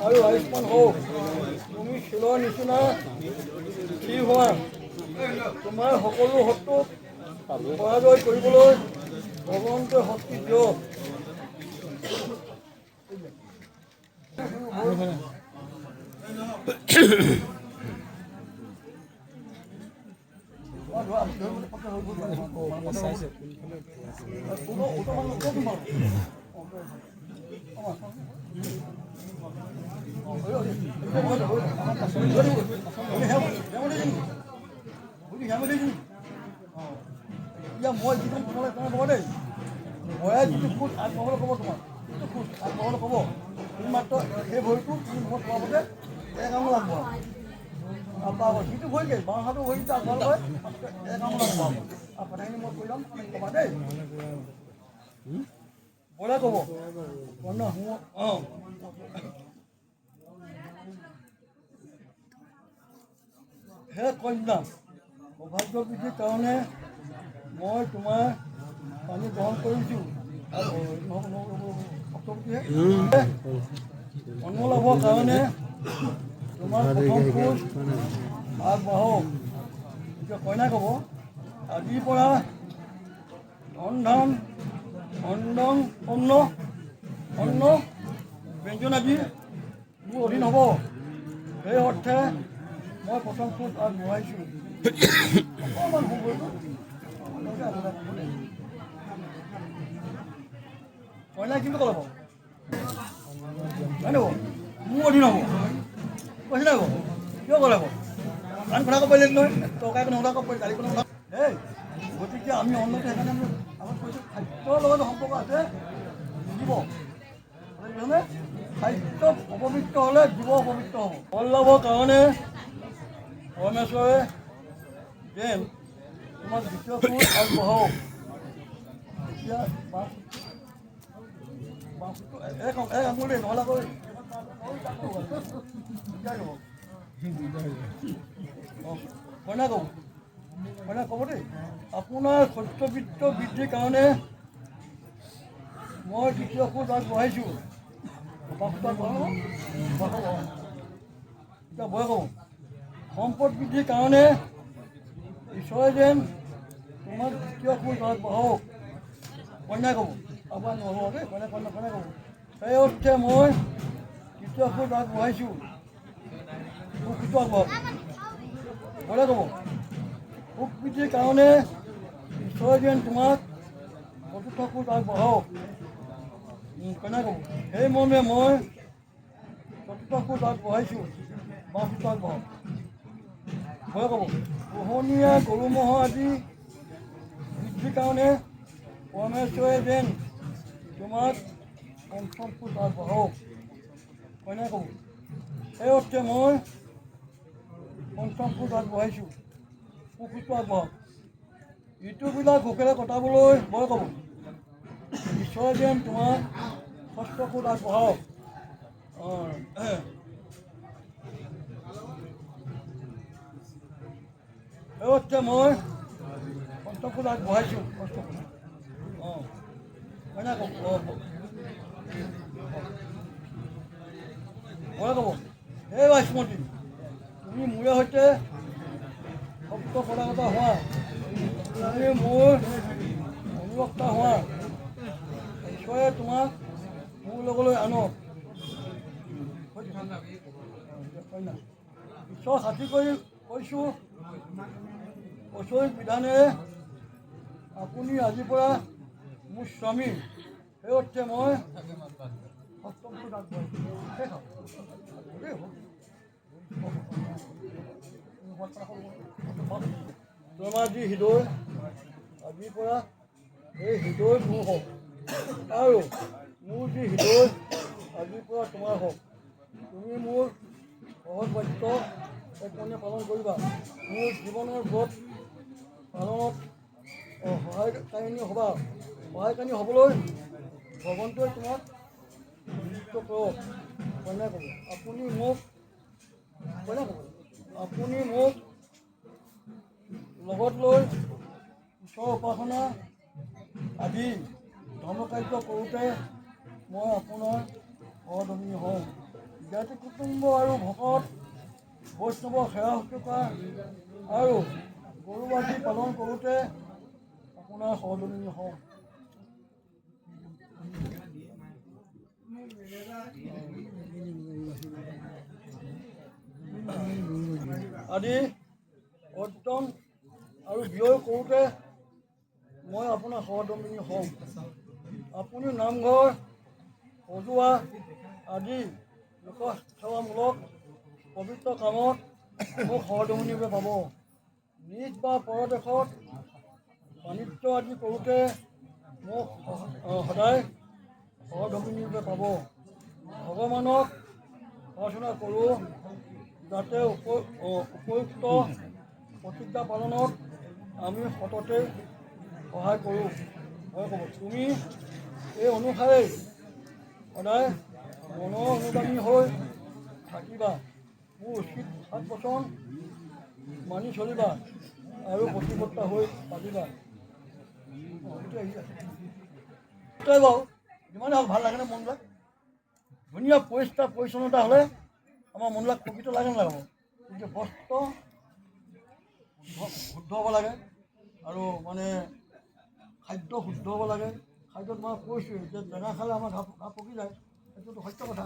আৰু আয়ুষ্মান হওক। তুমি শিলৰ নিচিনা স্থিৰ হোৱা। তোমাৰ সকলো শত্ৰুক পৰাজয় কৰিবলৈ ভগৱন্তই শক্তি দিয়ক। এতিয়া মই যিটো তোমালৈ ক'ব দেই, মই যিটো খোজ আগবঢ়াবলৈ ক'ব, তোমাক যিটো খোজ আগবঢ়াবলৈ ক'ব, তুমি মাত্ৰ সেই ভৰিটো তুমি মুখত সোমাবতে এক আঙুল আগবঢ়াব। তাৰপৰা যিটো ভৰিকে বাওঁ হাতৰ ভৰিটো আগবঢ়ালে হয়, এক আঙুল আগবঢ়াব। আৰু কথাখিনি মই কৈ যাম, ক'বা দেই। বলে ক'ব, অঁ। হে কন্যা, সৌভাগ্য বৃদ্ধিৰ কাৰণে মই তোমাৰ পানী গ্ৰহণ কৰিছোঁ। অন্ন লাভৰ কাৰণে তোমাৰ প্ৰথম খোজ আগবাঢ়ক। এতিয়া কইনা ক'ব, আজিৰ পৰা ধন ধান অন্ন অন্ন অন্ন ব্যঞ্জন আদি মোৰ অধীন হ'ব। সেই অৰ্থে মই প্ৰথম খোজ আগবঢ়াইছোঁ। অকণমান সময়। কইনা কিন্তু ক'ব হয় নব মোৰ অধীন হ'ব কৈছে নাই? কিয় ক'লে? আন কথা ক'ব পাৰিলে নহয়, টকা কোনো কথা ক'ব পাৰি, গালি কোনো কথা দেই। গতিকে আমি অন্নটো সেইকাৰণে আমি আগত কৈছোঁ, খাদ্যৰ লগত সম্পৰ্ক আছে। জীৱ বুজিছানে? খাদ্য অপবিত্ৰ হ'লে জীৱ অপবিত্ৰ হ'ব। ফল লাভৰ কাৰণে পৰমেশ্বৰে যেন তোমাক দ্বিতীয় খোজ আগবঢ়াওক। এতিয়া বাঁহটো এক এক আঙুলি, নহ'লে আকৌ দিগদাৰ হ'ব। অঁ, কইনা ক'ব, কইনা ক'ব দেই। আপোনাৰ সত্যবৃত্ত বৃদ্ধিৰ কাৰণে মই দ্বিতীয় খোজ আগবঢ়াইছোঁ। বাঁহটো আগবঢ়াব। এতিয়া বয় ক'ব, সম্পদ বৃদ্ধিৰ কাৰণে ঈশ্বৰে যেন তোমাক দ্বিতীয় খোজ আগবঢ়াওক। কন্যা ক'ব, আপোনাৰ নহ'ব দেই। কন্যা কন্যা কন্যা ক'ব, সেই অৰ্থে মই তৃতীয় খোজ আগবঢ়াইছোঁ। সুখটো আগবঢ়াব। বলে ক'ব, সুখ বৃদ্ধিৰ কাৰণে ঈশ্বৰে যেন তোমাক চতুৰ্থ খোজ আগবঢ়াওক। কন্যা ক'ব, সেই মৰ্মে মই চতুৰ্থ খোজ আগবঢ়াইছোঁ। বাঁহটো আগবঢ়াওক। ভয় ক'ব, পোহনীয়া গৰু ম'হ আদি বৃদ্ধিৰ কাৰণে পৰমেশ্বৰে যেন তোমাক পঞ্চম খোজ আগবঢ়াওক। কন্যা ক'ব, সেই অৰ্থে মই পঞ্চম খোজ আগবঢ়াইছোঁ। সুখটো আগবঢ়াওক। ঋতুবিলাক সুখেৰে কটাবলৈ ভয় ক'ব, ঈশ্বৰে যেন তোমাক ষষ্ঠ খোজ আগবঢ়াওক। অঁ, সেই অৰ্থে মই পঞ্চম খোজ আগবঢ়াইছোঁ। ষষ্ঠ খোজ। অঁ, কন্যা ক'ব, অঁ, মই ক'ব, হে বাসমতী, তুমি মোৰে সৈতে সপ্ত পদাগত হোৱা, তুমি মোৰ অনুৰক্তা হোৱা। ঈশ্বৰে তোমাক মোৰ লগলৈ আনক। কন্যা, ঈশ্বৰ সাক্ষী কৰি কৈছোঁ, ঐশ্বৰিক বিধানেৰে আপুনি আজিৰ পৰা মোৰ স্বামী। সেই অৰ্থে মই সপ্তম খোজ আগবঢ়াইছোঁ। শেষ আৰু। দেই, হ'ল। তোমাৰ যি হৃদয়, আজিৰ পৰা এই হৃদয় মোৰ হওক আৰু মোৰ যি হৃদয়, আজিৰ পৰা তোমাৰ হওক। তুমি মোৰ সহজ বাক্য একমনে পালন কৰিবা। মোৰ জীৱনৰ ব্ৰত পালনত সহায়কাৰিণী হ'বা। সহায়কাৰিণী হ'বলৈ ভগৱন্তই তোমাক নিযুক্ত কৰক। কন্যা ক'ব, আপুনি মোক, কন্যা ক'ব, আপুনি মোক লগত লৈ ঈশ্বৰ উপাসনা আদি ধৰ্মকাৰ্য কৰোঁতে মই আপোনাৰ সহধৰ্মিণী হওঁ। জ্ঞাতি কুটুম্ব আৰু ভকত বৈষ্ণৱৰ সেৱা শুশ্ৰূষা আৰু গৰু আদি পালন কৰোঁতে আপোনাৰ সহধৰ্মিণী হওঁ। আদি অৰ্জন আৰু ব্যয় কৰোঁতে মই আপোনাৰ সহধৰ্মিণী হওঁ। আপুনি নামঘৰ সজোৱা আদি লোকসেৱামূলক পবিত্ৰ কামত মোক সহধৰ্মিণীৰূপে পাব। নিজ বা পৰদেশত বাণিজ্য আদি কৰোঁতে মোক সদায় সহধৰ্মিণীৰূপে পাব। ভগৱানক প্ৰাৰ্থনা কৰোঁ যাতে উপযুক্ত প্ৰতিজ্ঞা পালনত আমি সততে সহায় কৰোঁ। মই ক'ব, তুমি এই অনুসাৰেই সদায় মনৰ অনুগামী হৈ থাকিবা। মোৰ উচিত সাত বচন মানি চলিবা আৰু প্ৰতিপত্তা হৈ পাতিবা। অঁ, সেইটো আহি আছে। তই বাৰু যিমানে হওক, ভাল লাগেনে মনবিলাক? ধুনীয়া পৰিষ্কাৰ পৰিচ্ছন্নতা হ'লে আমাৰ মনবিলাক পবিত্ৰ লাগে নালাগে বাৰু? গতিকে বস্ত্ৰ শুদ্ধ হ'ব লাগে আৰু মানে খাদ্য শুদ্ধ হ'ব লাগে। খাদ্যত মই কৈছোঁৱেই যে টেঙা খালে আমাৰ ঘা ঘা পকি যায়, সেইটোতো সত্য কথা।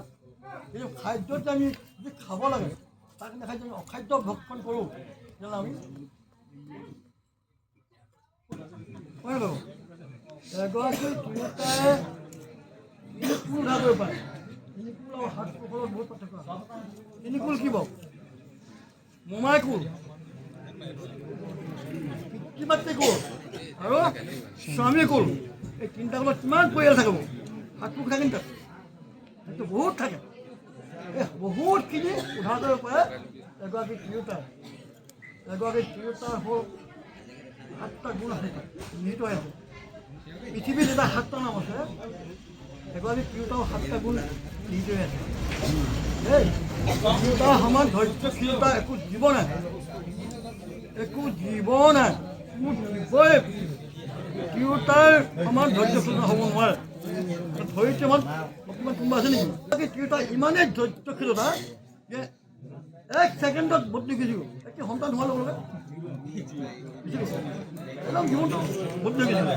কিন্তু খাদ্যত যে আমি যি খাব লাগে তাক নাখাই যদি অখাদ্য ভক্ষণ কৰোঁ, তেতিয়াহ'লে আমি হয় বাৰু। এগৰাকী তিৰোতাই তিনি কুল উদ্ধাৰ কৰিব পাৰে। তিনি কুল আৰু সাত পুৰুষৰ বহুত পাৰ্থক্য আছে। তিনি কুল কি বাৰু? মোমাই কুল, পিতৃ মাতৃ কুল আৰু স্বামী কুল। এই তিনিটা কুলত কিমান পৰিয়াল থাকিব? সাত পুৰুষ থাকে নি তাত? সেইটো বহুত থাকে। এই বহুতখিনি উদ্ধাৰ কৰিব পাৰে এগৰাকী তিৰোতাই। এগৰাকী তিৰোতাৰ হ'ল সাতটা গুণ আছে, তাত নিহিত হৈ আছে। পৃথিৱীত এটা সাতটা নাম আছে, এগৰাকী তিৰোতাও সাতটা গুণ নিহিত হৈ আছে দেই। তিৰোতাৰ সমান ধৈৰ্যশীলতা একো জীৱ নাই, একো জীৱ নাই। কোনো জীৱই তিৰোতাৰ সমান ধৈৰ্যশীলতা হ'ব নোৱাৰে। ধৈৰ্যমান বৰ্তমান কোনোবা আছে নেকি? বাকী তিৰোতা ইমানেই ধৈৰ্যশীলতা যে এক ছেকেণ্ডত বদলি গুচি গ'ল। একে সন্তান হোৱাৰ লগে লগে গুচি গ'ল, একদম জীৱনটো বদলি গুচি গ'ল।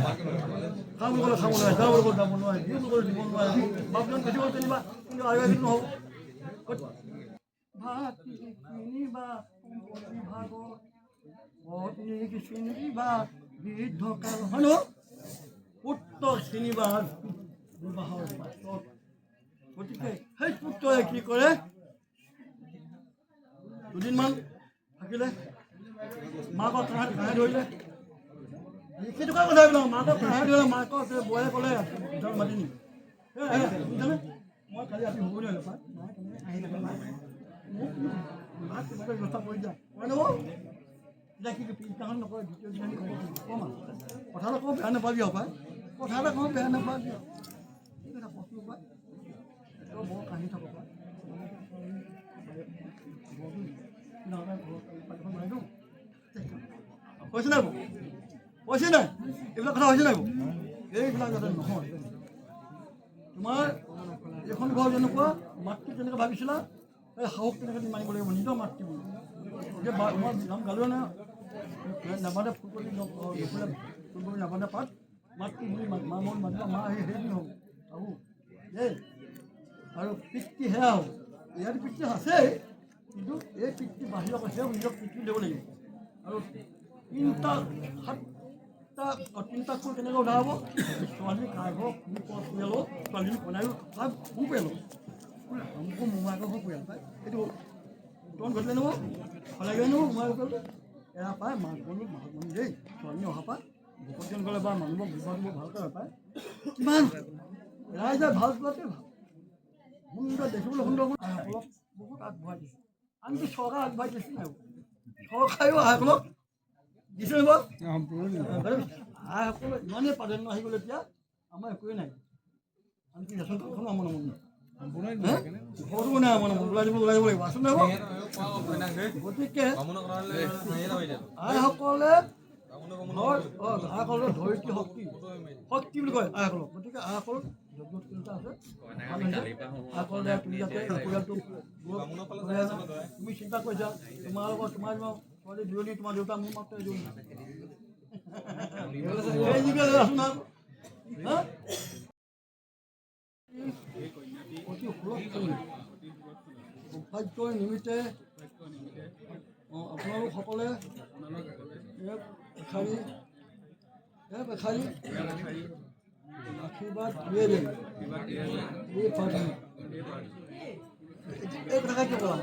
খাওঁ বুলি ক'লে খাব নোৱাৰে, যাওঁ বুলি ক'লে যাব নোৱাৰে, দিওঁ বুলি ক'লে দিব নোৱাৰে। বাপজন গুচি গ'ল যেনিবা, কিন্তু আৰু এদিন নহ'ব। ভাতৃ চিনিবা সম্পত্তি ভাগত, পত্নীক চিনিবা বৃদ্ধ কাল, হয় নহয়? পুত্ৰ চিনিবা বিবাহৰ পাছত। গতিকে সেই পুত্ৰই কি কৰে? দুদিনমান থাকিলে মাকক কাঁহে কাঁহে ধৰিলে। লিখি থকা কথা এইবিলাক। মাকক কাঁহে ধৰিলে, মাকক বৌয়ে ক'লে, ভিতৰত মাতি নি, শুনিছানে, মই কালি ৰাতি শুব নোৱাৰিলোঁ পাই। মায়ে কেনেকৈ হাঁহি থাকে, মায়ে মোক মাক কিবা এটা ব্যৱস্থা কৰি দিয়া হয় নব। এতিয়া কি পিছদিনাখন নকয়, দ্বিতীয় দিনাখন ক'ব কি কম আৰু কথা এটা কওঁ, বেয়া নাপাবি আৰু পাই। কথা এটা কওঁ, বেয়া নাপাবি আৰু। ঠিক আছে, প্ৰশ্ন পাই তই বৰ কাহি থাক পাই। ঘৰত মাৰি দিওঁ হৈছে নাই বাৰু? হৈছে নাই? এইবিলাক কথা হৈছে নাই বাৰু? এইবিলাক যাতে নহয়। তোমাৰ এইখন ঘৰ যেনেকুৱা, মাতৃ যেনেকৈ ভাবিছিলা, এই সাহস তেনেকৈ তুমি মানিব লাগিব নিজৰ মাতৃ বুলি। যে মই নাম গালোৱে নাই, নাবান্ধে ফুলকবি, নুফুলে ফুলকবি, নাবান্ধে পাত। মাতৃ বুলি মা মন মাতিবা, মা সেই সেইদিন হ'ব আহো দেই। আৰু পিতৃ সেয়া হ'ব। ইয়াত পিতৃ আছেই, কিন্তু এই পিতৃ বাহিৰত আছে, নিজক পিতৃ দিব লাগিব। আৰু তিনিটা সাতটা তিনিটা কুল কেনেকৈ উদ্ধাৰ হ'ব? ছোৱালী কাৰ ঘৰ, কোন পৰিয়ালৰ ছোৱালীজনী, কইনায়ো কাৰ কোন পৰিয়ালৰ? আমুকো মোমায়েকৰ ঘৰ পৰিয়াল পায়। এইটো তন ঘটিলে নহ'ব, সলাই গ'লে নহ'ব। মোমায়েকৰ পৰিয়ালটো এৰা পায়। মাছ বনো মাছ বনো দেই। ছোৱালী অহা পায় ভকতজন গ'লে বা মানুহক বিবাহবোৰ ভালকৈ পায়। কিমান ৰাইজে ভাল পোৱাটোৱে ভাল, সুন্দৰ দেখিবলৈ, সুন্দৰ। আইসকলক বহুত আগবঢ়াই দিছে। আনকি চৰকাৰে আগবঢ়াই দিছে নাই? চৰকাৰেও আইসকলক দিছে নাই বাৰু? আইসকলে ইমানেই প্ৰাধান্য আহি গ'ল, এতিয়া আমাৰ একোৱেই নাই। আনকি ৰেচন কাৰ্ডখনো আমাৰ নামত নাই, ঘৰতো নাই আমাৰ নামত। ওলাই দিব, ওলাই যাব লাগিব, আছে নাই বাৰু? গতিকে আইসকলে ঘৰ আইসকলৰ ধৰিত্ৰী শক্তি, শক্তি বুলি কয় আইসকলক। গতিকে আইসকল যজ্ঞশীলতা আছে, ভাল হৈছে। আইসকলে তুমি যাতে পৰিয়ালটো তুমি চিন্তা কৰিছা, তোমাৰ লগত তোমাৰ ছোৱালী দুজনী, তোমাৰ দেউতা মোৰ মাত্ৰ এজনী। এই যিবিলাক আছো নহয় হা? অতি সুলক্ষণীয় সৌভাগ্যৰ নিমিত্তে আপোনালোক সকলে এক এষাৰি এক এষাৰি আশীৰ্বাদ দিয়ে যেন এই প্ৰাৰ্থনা। এই কথা কিয় ক'লা?